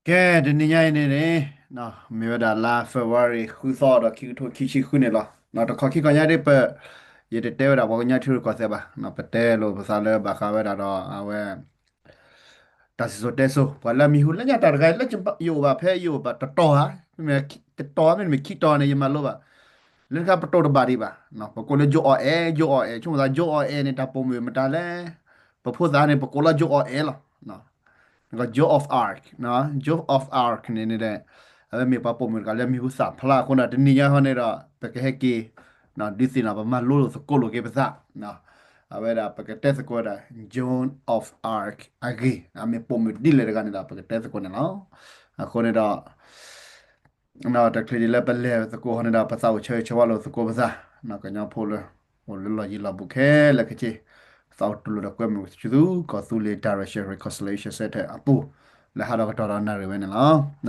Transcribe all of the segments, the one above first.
ကဲ, တနံၤညါအံၤန့ၣ်န့ၣ် မ့ၢ်ဝဲဒၣ်လါ February ဃုသီဒီး ခံကထိခံဆံဃုန့ၣ်လီၤ. တခီခံခီညါဒ်ပ ယတတဲဝဲဒၣ်ပှၤကညီထံရူၢ်ကီၢ်သဲးဘၣ်, ပတဲလိာ်ပသးလၢဘၣ်ဃးဝဲဒၣ်ဒီးအဝဲ တၢ်စံၣ်စိၤတဲစိၤ ပှၤလၢအမံၤဟူလၢညါတၢ်တဂၤ လၢယအိၣ်ဘၣ်ဖဲယအိၣ်ဘၣ်တတီၤဧါ, တတီၤဧါ မ့တမ့ၢ်ခံတီၤန့ၣ် ယမၤလိဘၣ်. လၢတခါပတိၢ်တဘၣ်ဒံးဘၣ်, ပကိးလၢ ယိၤအီၣ်အဲၣ်, ယိၤအီၣ်အဲၣ်, ဆိကမိၣ်သး ယိၤအီၣ်အဲၣ်န့ၣ် တၢ်ပိာ်မုၣ်မတၤလဲၣ်. ပဖိသၣ်န့ၣ် ပကိးလၢ ယိၤအီၣ်အဲၣ်လီၤ. Joan of Arc, Joan of Arc န့ၣ်န့ၣ်ဒီး အဝဲမ့ၢ်ပှၤပိာ်မုၣ်တဂၤလၢမံၤဟူသၣ်ဖျါအဃိန့ၣ် တနံၤညါဟီန့ၣ်ဒီး ပကဟဲက့ၤ ဒုးသ့ၣ်နီၣ် ပမၤလိလိာ်သကိးလိာ်က့ၤပသး, အဝဲဒၣ်ပကတဲသကိးဝဲဒၣ် Joan of Arc အဂ့ၢ် အမ့ၢ်ပိာ်မုၣ်ဒ်လဲၣ်တဂၤန့ၣ်ဒီး ပကတဲသကိးန့ၣ်လီၤ. အဃိန့ၣ်ဒီး တချုးဒံးလၢပလဲၤသကိးဟီန့ၣ်ဒီး ပသးအိၣ်ဆၢဂ့ၤဆၢဝါလိာ်သကိးပသး, ကညီဖိလၢ အိၣ်လၢလီၢ်ယံၤလီၢ်ဘူးခဲလၢာ်ခဲဆ့, သးအိၣ်တူၢ်လိာ်ဒီးကွဲမုာ်ဆူသု ကီၢ်သူလ့ၤ Direction Reconciliation Center အပူၤ လၢဟးဒီးကတီၢ်ဒီးနၣ်ရံၣ်ဝဲန့ၣ်လီ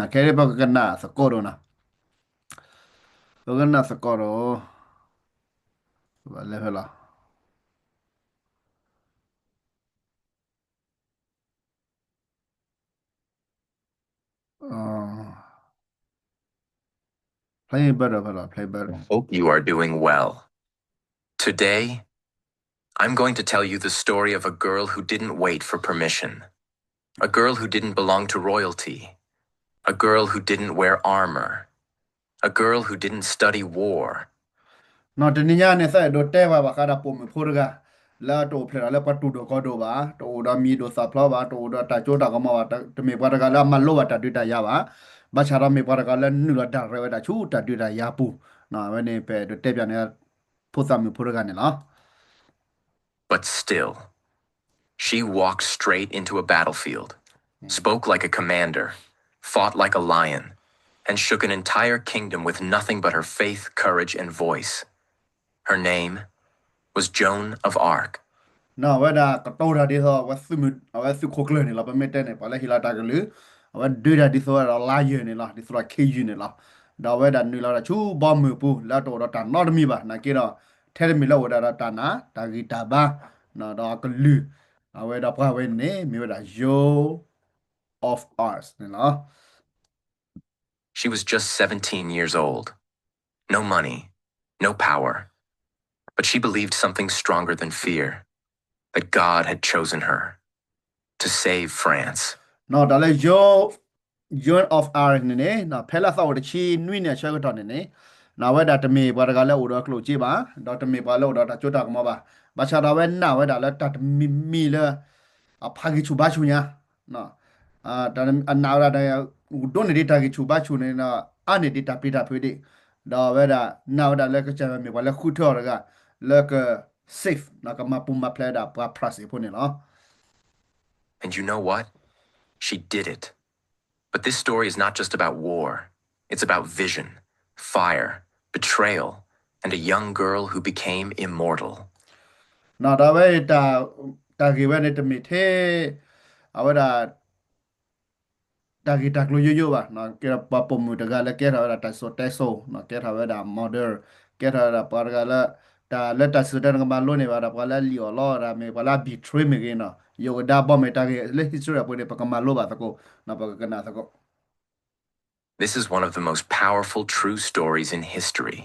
ၤ. ခဲအံၤပကကနၣ်သကိးဒီးနီၤ, ပကနၣ်သကိးဒီး လဲၤဖဲလီၤ. ဖျါဘၢၣ်ဒီးဖဲလီၤ, ဖျါဘၢၣ်. Hope you are doing well. Today, I'm going to tell you the story of a girl who didn't wait for permission. A girl who didn't belong to royalty. A girl who didn't wear armor. A girl who didn't study war. နီၤ တနံၤညါန့ၣ် သးအဲၣ်ဒိးတဲဘၣ်ဘၣ်ဃးဒီးပိာ်မုၣ်ဖိတဂၤ လၢတအိၣ်ဖျဲၣ်ထီၣ်လၢပှၤတူၢ်ဒိၣ်ကီၤဒိၣ်ဘၣ်, တအိၣ်ဒီးမံၤဒိၣ်သၣ်ဖျါဘၣ်, တအိၣ်ဒီးတၢ်စိတၢ်ကမီၤဘၣ်, တမ့ၢ်ပှၤတဂၤလၢအမၤလိဘၣ်တၢ်ဒုးတၢ်ယၤဘၣ်, ဘၣ်ဆၣ်ဒီးမ့ၢ်ပှၤတဂၤလၢနုာ်လီၤဒၣ်ရဲၣ်ဝဲဒၣ်ဆူတၢ်ဒုးတၢ်ယၤပူၤ, အဝဲန့ၣ် ပအဲၣ်ဒိးတဲပၠးန့ၣ် ဖိသၣ်မုၣ်ဖိတဂၤန့ၣ်လီၤ. But still, she walked straight into a battlefield, spoke like a commander, fought like a lion, and shook an entire kingdom with nothing but her faith, courage, and voice. Her name was Joan of Arc. နီၤ အဝဲဒၣ်ကတိၤတၢ်ဒ်သိး အဝဲသုးခိၣ်ကျၢၢ်န့ၣ်လီၤ, ပမ့ၢ်တဲန့ၣ် ပှၤလၢဟ့ၣ်လီၤတၢ်ကလုၢ်, အဝဲဒုးတၢ်ဒ်သိးဝဲဒၣ် lion န့ၣ်လီၤ, ဒ်သိးဒီး ခ့ယုၢ်န့ၣ်လီၤ. ဒီးအဝဲဒၣ်နုာ်လီၤဒၣ်ဆူဘီမုၢ်ပူၤ လၢတအိၣ်ဒီးတၢ်နီတမံၤဘၣ်, နာ်က့ဒီး ထဲတမံၤလၢအိၣ်ဝဲဒၣ်ဒီးတၢ်နာ် တၢ်ဂံၢ်တၢ်ဘါ, ဒီးအကလုၢ်, အဝဲဒီးပှၤဝဲန့ၣ် မ့ၢ်ဝဲဒၣ် Joan of Arc န့ၣ်လီၤ. She was just seventeen years old. No money, no power. But she believed something stronger than fear, that God had chosen her to save France. နီၤ တၢ်လၢ Joan of Arc န့ၣ်န့ၣ် ဖဲလၢသးအိၣ်တဆံနွံနံၣ်အဆၢကတီၢ်န့ၣ်န့ၣ် အဝဲဒၣ်တမ့ၢ်ပှၤတဂၤလၢအိၣ်ဒီးကျိၣ်စ့ဘၣ်, ဒီးတမ့ၢ်ပှၤလၢအိၣ်ဒီးတၢ်စိတၢ်ကမီၤဘၣ်, ဘၣ်ဆၣ်ဒီးအဝဲနာ်ဝဲဒၣ်လၢတၢ်တမံၤမံၤလၢ အဖးဂံၢ်ဆူၣ်ဘါဆူၣ်ညါ အနာ်ဝဲဒၣ် ဒိၣ်န့ၢ်ဒံးတၢ်ဂံၢ်ဆူၣ်ဘါဆူၣ်န့ၣ်ဒီး အါန့ၢ်ဒံးတၢ်ပျံၤတၢ်ဖုးဒံး, ဒီးအဝဲဒၣ်နာ်ဝဲဒၣ်လၢကစၢ်ယွၤမ့ၢ်ပှၤလၢဃုထၢအီၤတဂၤ လၢက save ကမၤပူၤမၤဖျဲးဝဲဒၣ်ပှၤဖြၣ်စ့ၣ်ဖိန့ၣ်လီၤ. And you know what? She did it. But this story is not just about war. It's about vision, fire, betrayal, and a young girl who became immortal. နီၤ ဒီးအဝဲ တၢ်ဂ့ၢ်ဝဲန့ၣ်တမ့ၢ်ထဲ အဝဲဒၣ် တၢ်ဂ့ၢ်တၢ်ကျိၤယိယိဘၣ်, ကဲပှၤပိာ်မုၣ်တဂၤလၢကဲထီၣ်ဝဲဒၣ်တၢ်စံၣ်စိၤတဲစိၤ, ကဲထီၣ်ဝဲဒၣ် martyr, ကဲထီၣ်ဝဲဒၣ်ပှၤတဂၤလၢ တၢ်လၢတၢ်စံၣ်စိၤတဲစိၤကမၤလိန့ၢ်ဘၣ်ဒီး ပှၤလၢအလံၣ်အီၣ်လီအီၣ်တၢ် မ့ၢ်ပှၤလၢအ betray မ့ၢ်ဂ့ၤနီၤ, ယိၤကဒါဘီမ့ၢ်တၢ်ဂ့ၢ်လၢ history အပူၤန့ၣ် ပကမၤလိဘၣ်သကိး, ပကကနၣ်သကိး. This is one of the most powerful true stories in history.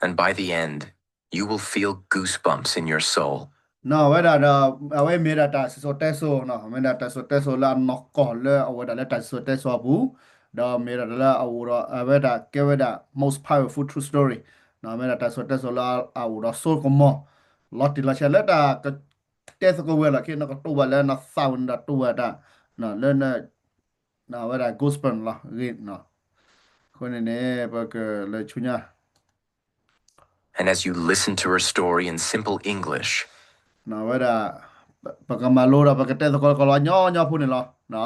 And by the end, you will feel goosebumps in your soul. နီၤ အဝဲဒၣ်ဒီး အဝဲမ့ၢ်ဒၣ်တၢ်စံၣ်စိၤတဲစိၤနီၤ, မ့ၢ်ဒၣ်တၢ်စံၣ်စိၤတဲစိၤလၢအနီၢ်ကီၢ်လၢအဝဲဒၣ်လၢတၢ်စံၣ်စိၤတဲစိၤအပူၤ, ဒီးမ့ၢ်ဒၣ်တၢ်လၢအအိၣ်ဒီး အဝဲဒၣ်ကဲဝဲဒၣ် most powerful true story, မ့ၢ်ဒၣ်တၢ်စံၣ်စိၤတဲစိၤလၢအအိၣ်ဒီးစိကမီၤ လီၤတံၢ်လီၤဆဲးလၢတၢ်ကတဲသကိးဝဲလီၤ. ခဲအံၤနကတိၤဘၣ်လၢနသးဝဲန့ၣ်ဒီးတိၤဘၣ်တၢ် လၢ အဝဲဒၣ် gospel လီၤဂ့ၤနီၤ. အဃိန့ၣ်န့ၣ် ပကလဲၤဆူညါ And as you listen to her story in simple English, အဝဲဒၣ် ပကမၤလိဒီး ပကတဲသကိးလၢကီၢ်လီၤဝါညီညီဖိန့ၣ်လီၤ.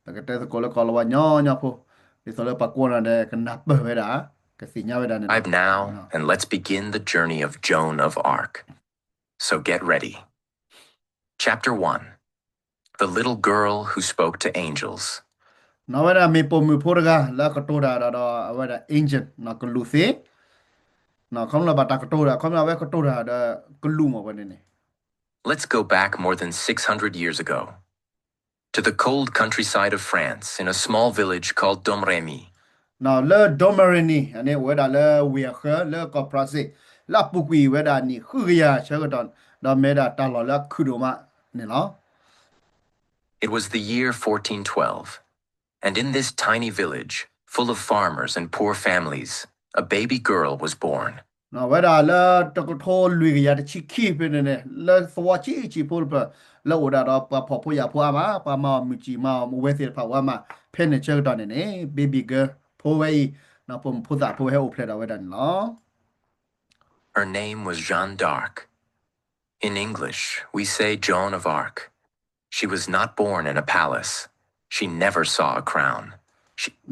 ပကတဲသကိးလၢကီၢ်လီၤဝါညီညီဖိ, ဒ်သိးလၢပှၤကွၢ်နၤဒီး ကနၢ်ပၢၢ်ဝဲဒၣ်, ကသ့ၣ်ညါဝဲဒၣ်န့ၣ်လီၤ. Now, and let's begin the journey of Joan of Arc. So get ready. Chapter one. The Little Girl Who Spoke to Angels. နီၤ အဝဲဒၣ်မ့ၢ်ပိာ်မုၣ်ဖိတဂၤ လၢအကတိၤတၢ်ဒီး ဒီးအဝဲဒၣ် angel နီၤ ကလူးသ့, နီၤ ခီဖျိဘၣ်တၢ်ကတိၤတၢ် ခီဖျိအဝဲကတိၤတၢ်ဒီးကလူးမ့ၢ်ဝဲန့ၣ်န့ၣ်. Let's go back more than six hundred years ago. to the cold countryside of France in a small village called Domrémy. လၢ Domrémy န့ၣ် အိၣ်ဝဲဒၣ်လၢဝ့ၢ်အဃၢၤ လၢကီၢ်ဖြၣ်စ့ၣ် လၢအပူၤကွံာ်ဝဲဒၣ်နံၣ်ဃုကယၤဆၢကတီၢ် ဒီးမ့ၢ်ဝဲဒၣ်တၢ်လီၢ်လၢအခုၣ်ဒိၣ်မးန့ၣ်လီၤ. It was the year fourteen twelve, and in this tiny village, full of farmers and poor families, a baby girl was born. ဝဲဒၣ်လၢတကထိလွံၢ်ကယၤတဆံခံဖဲန့ၣ်န့ၣ် လၢသဝီဆံးဆံးဖိတဖျၢၣ် လၢအိၣ်ဒၣ်ဒီးပှၤဖှီၣ်ဖိယာ်ဖိအါမး, ပှၤမၤအီၣ်မုၢ်စံာ်မၤအီၣ်မုၢ်ဝဲသ့ၣ်တဖၣ်အိၣ်အါမး, ဖဲန့ၣ်ဆၢကတီၢ်န့ၣ်န့ၣ် baby girl ဖိဝဲအံၤ ဖိမုၣ်ဖိသၣ်ဖိဝဲဟဲအိၣ်ဖျဲၣ်ဒီးဝဲဒၣ်န့ၣ်လီၤ. Her name was Jeanne d'Arc. In English, we say Joan of Arc. She was not born in a palace. She never saw a crown.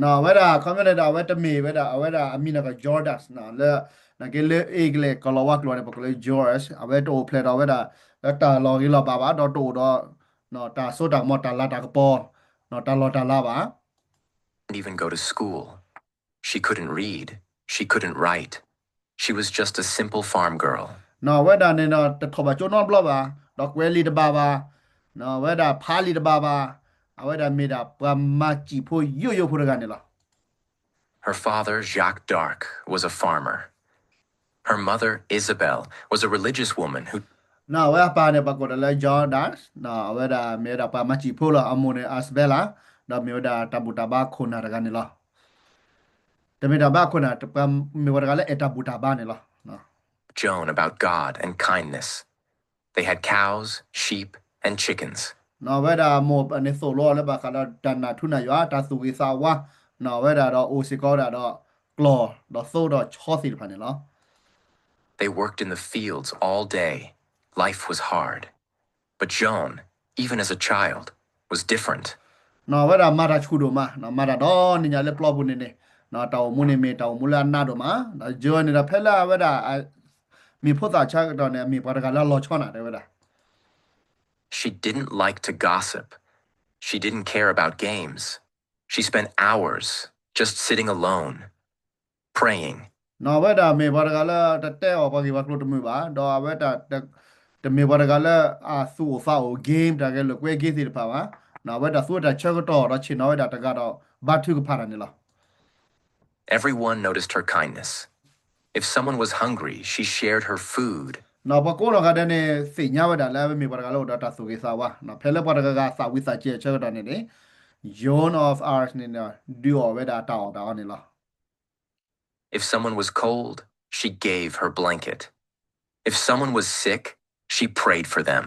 အဝဲဒၣ် ခီမ့ၢ်န့ၣ်ဒီး အဝဲတမ့ၢ်ဝဲဒၣ် အဝဲဒၣ်အမံၤန့ၣ်က Jeanne d'Arc လၢ နက့လၢအ့ကလဲၣ် ကီၤလၤဝါကျိာ်န့ၣ် ပကိးလၢ Jeanne d'Arc အဝဲတအိၣ်ဖျဲၣ်ဒီးဝဲဒၣ် လၢတၢ်လီၢ်ဂ့ၤလီၤဘၣ်ဘၣ် ဒီးတအိၣ်ဒီး တၢ်စိတၢ်ကမီၤ တၢ်လၤတၢ်ကပီၤ တၢ်လီၢ်တၢ်လၤဘၣ်. Didn't even go to school. She couldn't read. She couldn't write. She was just a simple farm girl. အဝဲဒၣ်န့ၣ်ဒီး တထီၣ်ဘၣ်ကၠိနီတဘျီဘၣ်, ဒီးကွဲးလံာ်တဘၣ်ဘၣ်, အဝဲဒၣ်ဖးလံာ်တဘၣ်ဘၣ်, အဝဲဒၣ်မ့ၢ်ဒၣ်ပှၤမၤစံာ်ဖိယိယိဖိတဂၤန့ၣ်လီၤ. Her father, Jacques d'Arc, was a farmer. Her mother, Isabelle, was a religious woman who အဝဲအပၢ်န့ၣ် ပှၤကိးတၢ်လၢ Jeanne d'Arc အဝဲဒၣ်မ့ၢ်ဝဲဒၣ်ပှၤမၤစံာ်ဖိလီၤ. အမိၢ်န့ၣ် Isabelle ဒီးမ့ၢ်ဝဲဒၣ်တၢ်ဘူၣ်တၢ်ဘါခိၣ်နၢ်တဂၤန့ၣ်လီၤ. တမ့ၢ်တၢ်ဘါခိၣ်နၢ်, မ့ၢ်ပှၤတဂၤလၢအဲၣ်တၢ်ဘူၣ်တၢ်ဘါန့ၣ်လီၤ. Joan about God and kindness. They had cows, sheep, and chickens. အဝဲဒၣ်အမိၢ်န့ၣ်သိၣ်လိအီၤလၢဘၣ်ဃးဒီးတၢ်နၢ်ထူနၢ်ယွၤ, တၢ်သူၣ်ဂ့ၤသးဝါ, အဝဲဒၣ်ဒီးအိၣ်စ့ၢ်ကီးဝဲဒၣ်ဒီးကျီၢ်, ဒီးသိဒီးဆီသ့ၣ်တဖၣ်န့ၣ်လီၤ. They worked in the fields all day. Life was hard. But Joan, even as a child, was different. အဝဲဒၣ်မၤတၢ်ဆူၣ်ဒိၣ်မး, မၤတၢ်ဒီနံၤညါလၢပျီပူၤန့ၣ်န့ၣ်, တၢ်အိၣ်မူန့ၣ်မ့ၢ်တၢ်အိၣ်မူလၢအနးဒိၣ်မး, ဒီး Joan န့ၣ်ဒီးဖဲလၢအဝဲဒၣ် မ့ၢ်ဖိသၣ်ဆၢကတီၢ်န့ၣ် အမ့ၢ်ပှၤတဂၤလၢအလီၤဆီနၢ်တဲဝဲဒၣ်. She didn't like to gossip. She didn't care about games. She spent hours just sitting alone, praying. အဝဲဒၣ်မ့ၢ်ပှၤတဂၤလၢတတဲအီၣ်ပှၤဂ့ၢ်ပှၤကျိၤတမုာ်ဘၣ်, ဒီးအဝဲဒၣ် တမ့ၢ်ပှၤတဂၤလၢအသူၣ်အိၣ်သးအိၣ် game တၢ်ဂဲၤလိာ်ကွဲ game သ့ၣ်တဖၣ်ဘၣ်. အဝဲဒၣ်သူဝဲတၢ်ဆၢကတီၢ်ဒီးဆ့ၣ်နီၤဝဲဒၣ်တဂၤဒီးဘါထုကဖၣ်တၢ်န့ၣ်လီၤ. Everyone noticed her kindness. If someone was hungry, she shared her food. ပှၤကိးနီၢ်ဂၤဒဲးန့ၣ် သ့ၣ်ညါဝဲဒၣ်လၢအဝဲမ့ၢ်ပှၤတဂၤလၢအိၣ်ဒီးတၢ်သူၣ်ဂ့ၤသးဝါ, ဖဲလၢပှၤတဂၤဂၤသးဝံသးစူၤအဆၢကတီၢ်န့ၣ်န့ၣ် Joan of Arc န့ၣ် ဒုးအီၣ်ဝဲဒၣ်တၢ်အီၣ်တၢ်အီန့ၣ်လီၤ. If someone was cold, she gave her blanket. If someone was sick, she prayed for them.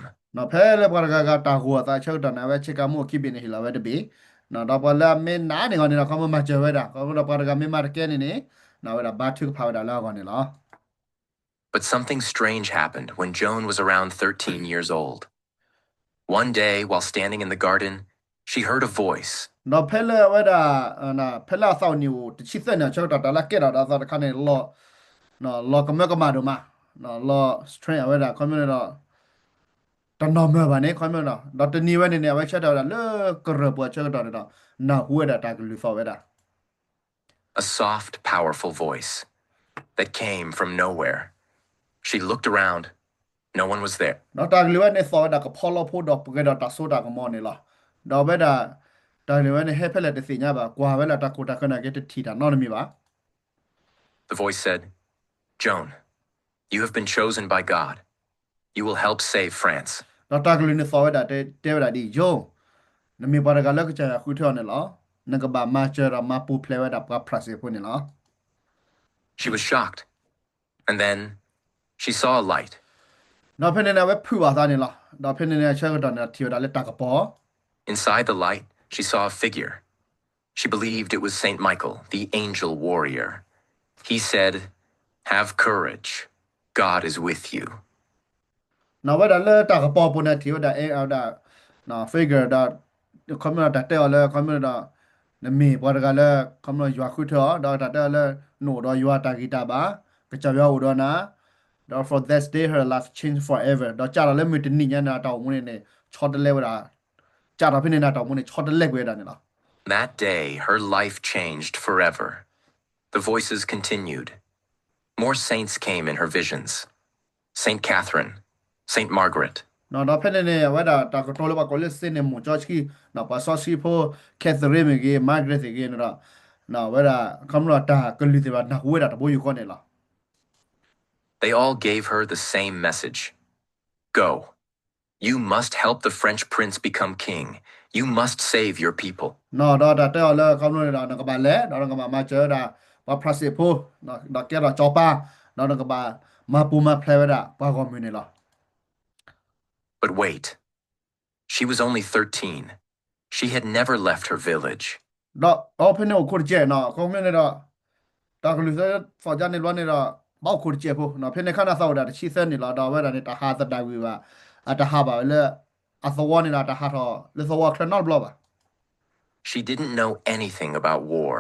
ဖဲလၢပှၤတဂၤဂၤတၢ်ဂီၤအသးဆၢကတီၢ်န့ၣ် အဝဲဆ့ကၤမူအခံဘ့ၣ်န့ၣ် ဟ့ၣ်လီၤဝဲတဘ့ၣ်, ဒီးပှၤလၢအမ့ၢ်နာ်န့ၢ်အီၤန့ၣ်ဒီး ခီမ့ၢ်မၤစၢၤဝဲဒၣ်, ခီမ့ၢ်ဒီးပှၤတဂၤမ့ၢ်မၤတကဲန့ၣ်န့ၣ် အဝဲဒၣ်ဘါထုကဖၣ်ဝဲဒၣ်လၢအဂီၢ်န့ၣ်လီၤ. But something strange happened when Joan was around thirteen years old. One day, while standing in the garden, she heard a voice. ဒီးဖဲလၢအဝဲဒၣ် ဖဲလၢအသးအိၣ်နံၣ်အိၣ်တဆံသၢန့ၣ် ဆၢကတီၢ်တၢ်လၢကဲထီၣ်ဒီးအသးတခါန့ၣ် လီၤကမၢကမၣ်ဒိၣ်မး, လီၤ strange အဝဲဒၣ် ခီမ့ၢ်ဒီး တနီၤမၢၢ်ဘၣ်န့ၣ် ခီမ့ၢ်ဒီး ဒီးတနံၤဝဲန့ၣ်န့ၣ် အဝဲဆၢထၢၣ်ဝဲဒၣ်လၢကရၢၢ်ပူၤအဆၢကတီၢ်န့ၣ်ဒီး နၢ်ဟူဝဲဒၣ်တၢ်ကလုၢ်သီၣ်ဝဲဒၣ် A soft, powerful voice that came from nowhere. She looked around. No one was there. ဒီးတၢ်ကလုၢ်ဝဲန့ၣ်သီၣ်ဝဲဒၣ်ကဖီလီဖိဒီးပှဲၤဒီးတၢ်စိတၢ်ကမီၤန့ၣ်လီၤ. ဒီးအဝဲဒၣ် တၢ်ကလုၢ်ဝဲန့ၣ်ဟဲဖဲလဲၣ်တသ့ၣ်ညါဘၣ်, ကွၢ်ဝဲလၢတၢ်ခိၣ်တၢ်ဃၢၤန့ၣ် ကဲတထံၣ်တၢ်နီတမံၤဘၣ်. The voice said, Joan, you have been chosen by God. You will help save France. ဒီးတၢ်ကလုၢ်န့ၣ်သီၣ်ဝဲဒၣ် တဲဝဲဒၣ်ဒ်အံၤ, Joan, နမ့ၢ်ပှၤတဂၤလၢကစၢ်ယွၤဃုထၢအီၤန့ၣ်လီၤ. နကဘၣ်မၤစၢၤဒီးမၤပူၤဖျဲးဝဲဒၣ်ပှၤဖြၣ်စ့ၣ်ဖိန့ၣ်လီၤ. She was shocked, and then she saw a light. ဒီးဖဲန့ၣ်န့ၣ် အဝဲဖုးဘၣ်သးန့ၣ်လီၤ. ဒီးဖဲန့ၣ်န့ၣ် အဆၢကတီၢ်န့ၣ်ဒီးထံၣ်ဝဲဒၣ်လၢတၢ်ကပီၤ Inside the light, she saw a figure. She believed it was Saint Michael, the angel warrior. He said, Have courage. God is with you. န့ၣ်ဝဲဒၣ်လၢတၢ်ကပီၤပူၤန့ၣ် ထံၣ်ဝဲဒၣ် အဲ ဝဲဒၣ် figure ဒီး ခီမ့ၢ်ဒီးတၢ်တဲအီၤလၢ ခီမ့ၢ်ဒီး နမ့ၢ်ပှၤတဂၤလၢ ခီမ့ၢ်ဒီးယွၤဃုထၢအီၤ ဒီးတၢ်တဲအီၤလၢ နအိၣ်ဒီးယွၤတၢ်ဂံၢ်တၢ်ဘါ ကစၢ်ယွၤအိၣ်ဒီးနၤ ဒီး from that day her life changed forever ဒီးစးထီၣ်လၢမုၢ်တနံၤညါန့ၣ် တၢ်အိၣ်မူန့ၣ်န့ၣ် ဆီတလဲဝဲဒၣ် စးထီၣ်ဖဲန့ၣ်န့ၣ် တၢ်အိၣ်မူန့ၣ် ဆီတလဲကွံာ်ဝဲဒၣ်န့ၣ်လီၤ. That day, her life changed forever. The voices continued. More saints came in her visions. Saint Catherine, Saint Margaret, ဒီးဖဲန့ၣ်န့ၣ် အဝဲဒၣ်တၢ်ကတိၤလၢပှၤကိးလၢ စ့န့ၣ် မိၢ်ကၠီဆှံ, ပှၤစီဆှံဖိ Catherine မ့ၢ်ဂ့ၤ Margaret မ့ၢ်ဂ့ၤန့ၣ်ဒီး အဝဲဒၣ် ခီဖျိတၢ်ကလုၢ်သ့ၣ်တဖၣ် နၢ်ဟူဝဲဒၣ်တဘိယူၢ်ဃီန့ၣ်လီၤ. They all gave her the same message. Go. You must help the French prince become king. You must save your people. ဒီးတၢ်တဲအီၤလၢခီဖျိန့ၣ်ဒီး နကဘၣ်လဲၤ ဒီးနကဘၣ်မၤစၢၤဝဲဒၣ် ပှၤဖြၣ်စ့ၣ်ဖိ, ဒီးကဲထီၣ်စီၤပၤ, ဒီးနကဘၣ်မၤပူၤမၤဖျဲးဝဲဒၣ်ပှၤဂီၢ်မုၢ်န့ၣ်လီၤ. But wait. She was only thirteen. She had never left her village. ဒီးအဖဲန့ၣ်အိၣ်ခိးတကဲးနီၤ, ခီဖျိန့ၣ်ဒီး တၢ်ကလုၢ်သီသီၣ်ကၠါန့ၣ်ဘျီန့ၣ်ဒီး ဘၣ်အိၣ်ခိးတကဲးဖိနီၤ, ဖဲန့ၣ်ခါန့ၣ်အသးအိၣ်ဒၣ်တဆံသၢန့ၣ်လီၤ, ဒီးအဝဲဒၣ်န့ၣ် တၢ်ဟးသဒၣ်ဝံၤဘၣ်, အတဟးဘၣ်ဝဲလၢ အသဝီန့ၣ်ဒီး တၢ်ဟးထီၣ်လၢသဝီချၢနီတဘျီဘၣ်. She didn't know anything about war.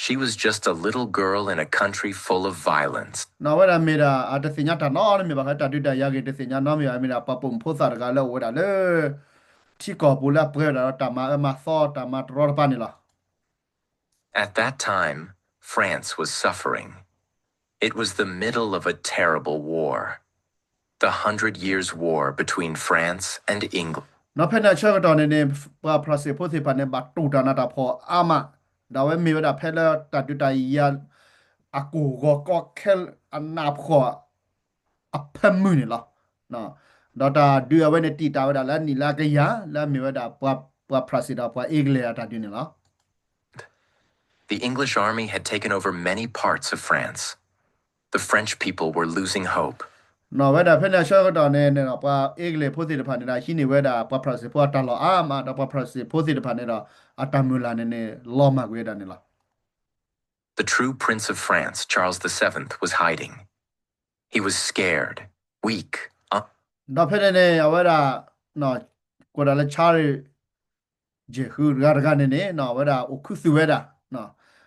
She was just a little girl in a country full of violence. နီၤ အဝဲဒၣ်မ့ၢ်ဒၣ် အတသ့ၣ်ညါတၢ်နီတမံၤဘၣ်ဃး တၢ်ဒုးတၢ်ယၤဂ့ၢ် တသ့ၣ်ညါနီတမံၤဘၣ်, မ့ၢ်ဒၣ်ပှၤပိာ်မုၣ်ဖိသၣ်တဂၤလၢအိၣ်ဝဲဒၣ်လၢ ထံကီၢ်ပူၤလၢအပှဲၤဝဲဒၣ်ဒီးတၢ်မၤအၢမၤသီ တၢ်မၤတရီတပါန့ၣ်လီၤ. At that time, France was suffering. It was the middle of a terrible war. The Hundred Years' War between France and England. နီၤ ဖဲန့ၣ်အဆၢကတီၢ်န့ၣ်န့ၣ် ပှၤဖြၣ်စ့ၣ်ဖိသ့ၣ်တဖၣ်န့ၣ် ဘၣ်တူၢ်တၢ်နးတၢ်ဖှီၣ်အါမး, ဒီးအဝဲမ့ၢ်ဝဲဒၣ်ဖဲလၢတၢ်ဒုးတၢ်ယၤ အကိၢ်ဂီၤကီခဲအနးဖှီၣ် အဖၢမုၢ်န့ၣ်လီၤ. ဒီးတၢ်ဒုးအဝဲန့ၣ် တံာ်တာ်ဝဲဒၣ်လၢအနံၣ်လၢအကယၤ လၢအမ့ၢ်ဝဲဒၣ်ပှၤဖြၣ်စ့ၣ်ဒီးပှၤအ့ကလံးအတၢ်ဒုးန့ၣ်လီၤ. The English army had taken over many parts of France. The French people were losing hope. နီၤ ဝဲဒၣ်ဖဲန့ၣ်အဆၢကတီၢ်န့ၣ်န့ၣ်ဒီး ပှၤအ့ကလံးဖိသ့ၣ်တဖၣ်န့ၣ်ဒီး ဟံးန့ၢ်ဝဲဒၣ်ပှၤဖြၣ်စ့ၣ်ဖိအတၢ်လီၢ်အါမး ဒီးပှၤဖြၣ်စ့ၣ်ဖိသ့ၣ်တဖၣ်န့ၣ်ဒီး အတၢ်မုၢ်လၢ်န့ၣ်န့ၣ် လီၤမၢ်ကွံာ်ဝဲဒၣ်န့ၣ်လီၤ. The true Prince of France, Charles the Seventh, was hiding. He was scared, weak, un- ဒီးဖဲန့ၣ်န့ၣ် အဝဲဒၣ် ကိးဒၣ်လၢ Charles ယဲၢ်ဃုတဂၤတဂၤန့ၣ်န့ၣ် အဝဲဒၣ်အိၣ်ခူသူၣ်ဝဲဒၣ်,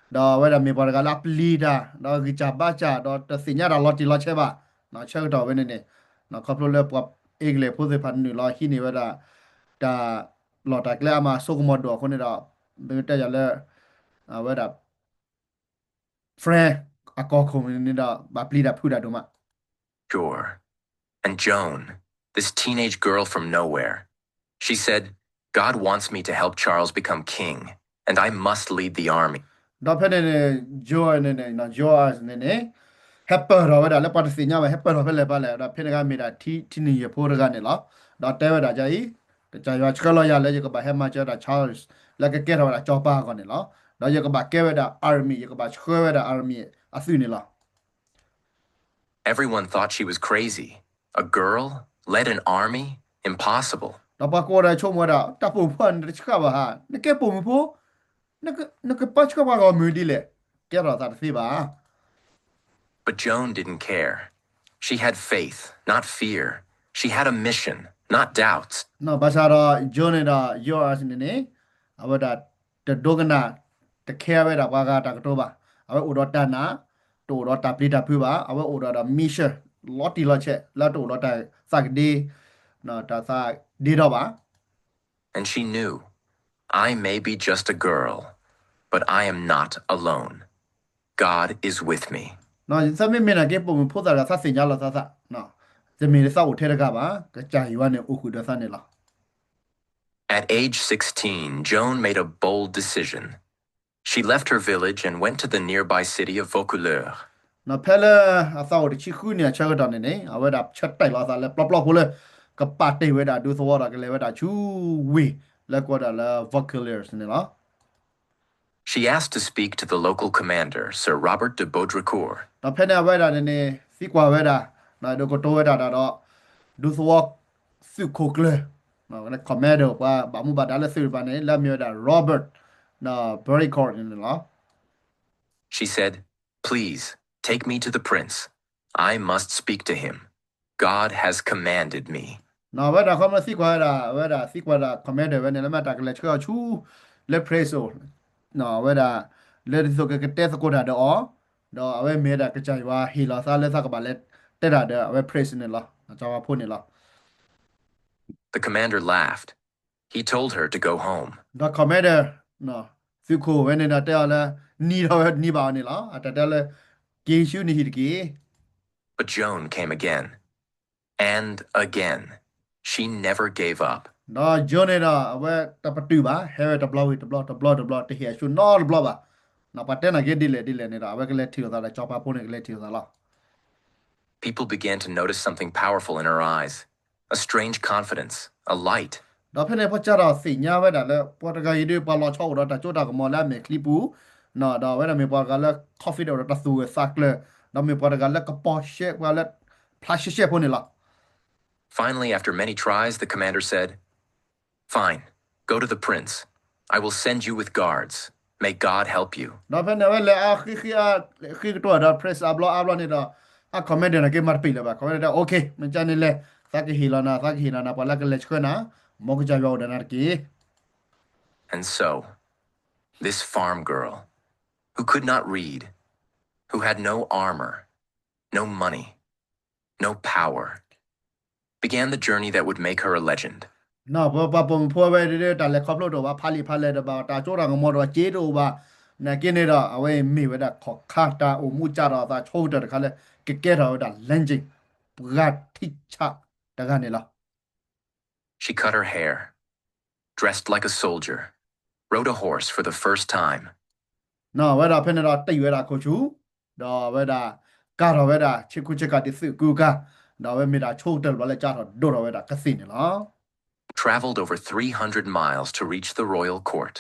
ဒီးအဝဲဒၣ်မ့ၢ်ပှၤတဂၤလၢအပျံၤတၢ် ဒီးဂံၢ်စၢ်ဘါစၢ် ဒီးတသ့ၣ်ညါတၢ်လီၤတံၢ်လီၤဆဲးဘၣ်. ဆၢကတီၢ်ဝဲန့ၣ်န့ၣ် ခီဖျိလၢပှၤအ့ကလံးဖိသ့ၣ်တဖၣ်နုာ်လီၤဟံးန့ၢ်ဝဲဒၣ် တၢ်လီၢ်တၢ်ကျဲအါမး အစိကမီၤဒိၣ်အဃိန့ၣ်ဒီး မ့ၢ်တဲယၤလၢ အဝဲဒၣ် France အကီၢ်ခိၣ်န့ၣ်ဒီး ဘၣ်ပျံၤတၢ်ဖုးတၢ်ဒိၣ်မး Sure. And Joan, this teenage girl from nowhere, she said, God wants me to help Charles become king, and I must lead the army. ဒီးဖဲန့ၣ်န့ၣ် Joan န့ၣ်န့ၣ် Joan န့ၣ်န့ၣ် ဟဲပၢၢ်ထီၣ်ဝဲဒၣ်လၢပှၤတသ့ၣ်ညါဘၣ် ဟဲပၢၢ်ထီၣ်ဖဲလဲၣ်ပၢ်လဲၣ် ဒီးဖဲန့ၣ်အခါမ့ၢ်ဒၣ် teenager ဖိတဂၤန့ၣ်လီၤ. ဒီးတဲဝဲဒၣ်ဒ်အံၤ, ကစၢ်ယွၤဆှၢလီၤယၤလၢယကဘၣ်ဟဲမၤစၢၤဝဲဒၣ် Charles လၢကကဲထီၣ်ဝဲဒၣ်စီၤပၤအဂီၢ်န့ၣ်လီၤ. ဒီးယကဘၣ်ကဲဝဲဒၣ် army, ယကဘၣ်ဆှၢဝဲဒၣ် army အသုးန့ၣ်လီၤ. Everyone thought she was crazy. A girl led an army? Impossible. ဒီးပှၤကိးဂၤဒဲးဆိကမိၣ်ဝဲဒၣ် တၢ်ပိာ်မုၣ်ဖိန့ၣ်တဆှၢဘၣ်ဧါ, နကဲပိာ်မုၣ်ဖိ, နကပၢဆှၢပှၤဂီၢ်မုၢ်ဒ်လဲၣ်, ကဲထီၣ်သးတသ့ဘၣ်. But Joan didn't care. She had faith, not fear. She had a mission, not doubts. ဘၣ်ဆၣ်ဒီး Joan န့ၣ်ဒီး Joan န့ၣ်န့ၣ် အဝဲဒၣ်တဒိကနၣ် တ care ဝဲဒၣ်ပှၤဂၤတၢ်ကတိၤဘၣ်. အဝဲအိၣ်ဒီးတၢ်နာ်, တအိၣ်ဒီးတၢ်ပျံၤတၢ်ဖုးဘၣ်. အဝဲအိၣ်ဒီးဒီး mission လီၤတံၢ်လီၤဆဲး လၢတအိၣ်ဒီးတၢ်သးကဒ့, တၢ်သးဒ့ဒီဘၣ်. And she knew, I may be just a girl, but I am not alone. God is with me. သးမ့မ့ၢ်နာ်က့ ပိာ်မုၣ်ဖိသၣ်တဂၤ သးသ့ၣ်ညါလီၤသးသး, တမ့ၢ်သးအိၣ်ထဲတဂၤဘၣ်, ကစၢ်ယွၤန့ၣ်အိၣ်ဃုာ်ဒီးသးန့ၣ်လီၤ. At age sixteen, Joan made a bold decision. She left her village and went to the nearby city of Vaucouleurs. ဖဲလၢအသးအိၣ်တဆံဃုနံၣ်အဆၢကတီၢ်န့ၣ်န့ၣ် အဝဲဒၣ်ဆၢတဲာ်လီၤအသးလၢပျီပျီဖိလၢ ကပာ်တ့ၢ်ဝဲဒၣ်ဒူသဝီဒီးကလဲၤဝဲဒၣ်ဆူဝ့ၢ်လၢကိးဒၣ်လၢ Vaucouleurs န့ၣ်လီၤ. She asked to speak to the local commander, Sir Robert de Baudricourt. ဒီးဖဲန့ၣ်အဝဲဒၣ်န့ၣ်န့ၣ် သံကွၢ်ဝဲဒၣ်, ဒိးကတိၤဝဲဒၣ်ဒီး ဒူသဝီသုးခိၣ်ကျၢၢ်, commander ပှၤဘၣ်မူဘၣ်ဒါလၢသုးတဖၣ်န့ၣ် လၢအမ့ၢ်ဝဲဒၣ် Robert Baudricourt န့ၣ်လီၤ. She said, Please, take me to the prince. I must speak to him. God has commanded me. အဝဲဒၣ်ခီမ့ၢ်သံကွၢ်ဝဲဒၣ်, အဝဲဒၣ်သံကွၢ်ဒၣ် commander ဝဲန့ၣ် လၢမ့ၢ်တၢ်ကလဲၤဆှၢအီၤဆူ လၢ prince အအိၣ်, အဝဲဒၣ် လၢဒ်သိးကကတဲသကိးတၢ်ဒီးအီၤ, ဒီးအဝဲမ့ၢ်ဝဲဒၣ်ကစၢ်ယွၤဟ့ၣ်လီၤသးလၢသးကဘၣ်လဲၤတဲတၢ်ဒီးအဝဲ prince န့ၣ်လီၤ, စီၤပၤဖိန့ၣ်လီၤ. The commander laughed. He told her to go home. ဒီး commander သုးခိၣ်ဝဲန့ၣ်ဒီးတဲအီၤလၢ နံၤထီၣ်ဝဲနံၤဘၣ်အီၤန့ၣ်လီၤ. အတၢ်တဲလၢ က့ၤဆူနဟံၣ်တက့ၢ်. But Joan came again and again. She never gave up. ဒီး Joan န့ၣ်ဒီး အဝဲတပတုာ်ဘၣ်, ဟဲဝဲတဘျီဝံၤတဘျီ, တဘျီတဘျီ, တဟ့ၣ်အဆူၣ်နီတဘျီဘၣ်. ပှၤတဲနၤက့ဒ်လဲၣ်ဒ်လဲၣ်န့ၣ်ဒီး အဝဲကလဲၤထံၣ်လိာ်သးဒီး စီၤပၤဖိန့ၣ်ကလဲၤထံၣ်လိာ်သးလီၤ. People began to notice something powerful in her eyes, a strange confidence, a light. ဒီးဖဲန့ၣ် ပှၤစးထီၣ်သ့ၣ်ညါဝဲဒၣ်လၢ ပှၤတဂၤအံၤဒီး ပှၤလီၤဆီအိၣ်ဒီးတၢ်စိတၢ်ကမီၤလၢအမဲာ်ချံပူၤ, ဒီးအဝဲဒၣ်မ့ၢ်ပှၤတဂၤလၢ confident အိၣ်ဒီးတၢ်သူၣ်ဂၢၢ်သးကျၢၤ, ဒီးမ့ၢ်ပှၤတဂၤလၢကပီၤရှဲ ပှၤလၢဖျါရှဲရှဲဖိန့ၣ်လီၤ. Finally, after many tries, the commander said, Fine, go to the prince. I will send you with guards. May God help you. ဒီးဖဲန့ၣ် အဝဲလဲၤအါဃံဃံအါ ဃံကတိၤဒီး prince အါဘျီအါဘျီန့ၣ်ဒီး အ commander န့ၣ်က့မၤတပ့ၢ်လၢၤဘၣ်. commander တဲ okay, မ့ၢ်ကန့ၣ်လဲၣ်, သးကဟ့ၣ်လီၤနၤ, သးကဟ့ၣ်လီၤနၤ, ပှၤလၢကလဲၤဆှၢနၤ, မ်ကစၢ်ယွၤအိၣ်ဒီးနၤတက့ၢ်. And so, this farm girl, who could not read, who had no armor, no money, no power, began the journey that would make her a legend. ပှၤပိာ်မုၣ်ဖိဝဲဒၣ် တၢ်လဲၤခီဖျိတအိၣ်ဘၣ်, ဖးလံာ်ဖးလဲၢ်တအိၣ်ဘၣ်, တၢ်စိတၢ်ကမီၤတအိၣ်ဘၣ်, စ့တအိၣ်ဘၣ်, နာ်က့န့ၣ်ဒီး အဝဲမ့ၢ်ဝဲဒၣ် ခီၣ်ခါတၢ်အိၣ်မူစးထီၣ်အသးဆိကတၢၢ်တခါလၢ ကကဲထီၣ်ဝဲဒၣ် legend, ပှၤထံဆးတဂၤန့ၣ်လီၤ. She cut her hair, dressed like a soldier, rode a horse for the first time. ဝဲဒၣ်ဖဲန့ၣ်ဒီး တံၢ်ဝဲဒၣ်ခိၣ်ဆူၣ်, ဒီးဝဲဒၣ် ကၤထီၣ်ဝဲဒၣ် ဆ့ကူဆ့ကၤဒ်သုးကူကၤ, ဒီးအဝဲမ့ၢ်ဒၣ်ဆိကတၢၢ်တဘျီလၢ ကးထီၣ်ဒိၣ်ထီၣ်ဝဲဒၣ်ကသ့ၣ်န့ၣ်လီၤ. Traveled over three hundred miles to reach the royal court.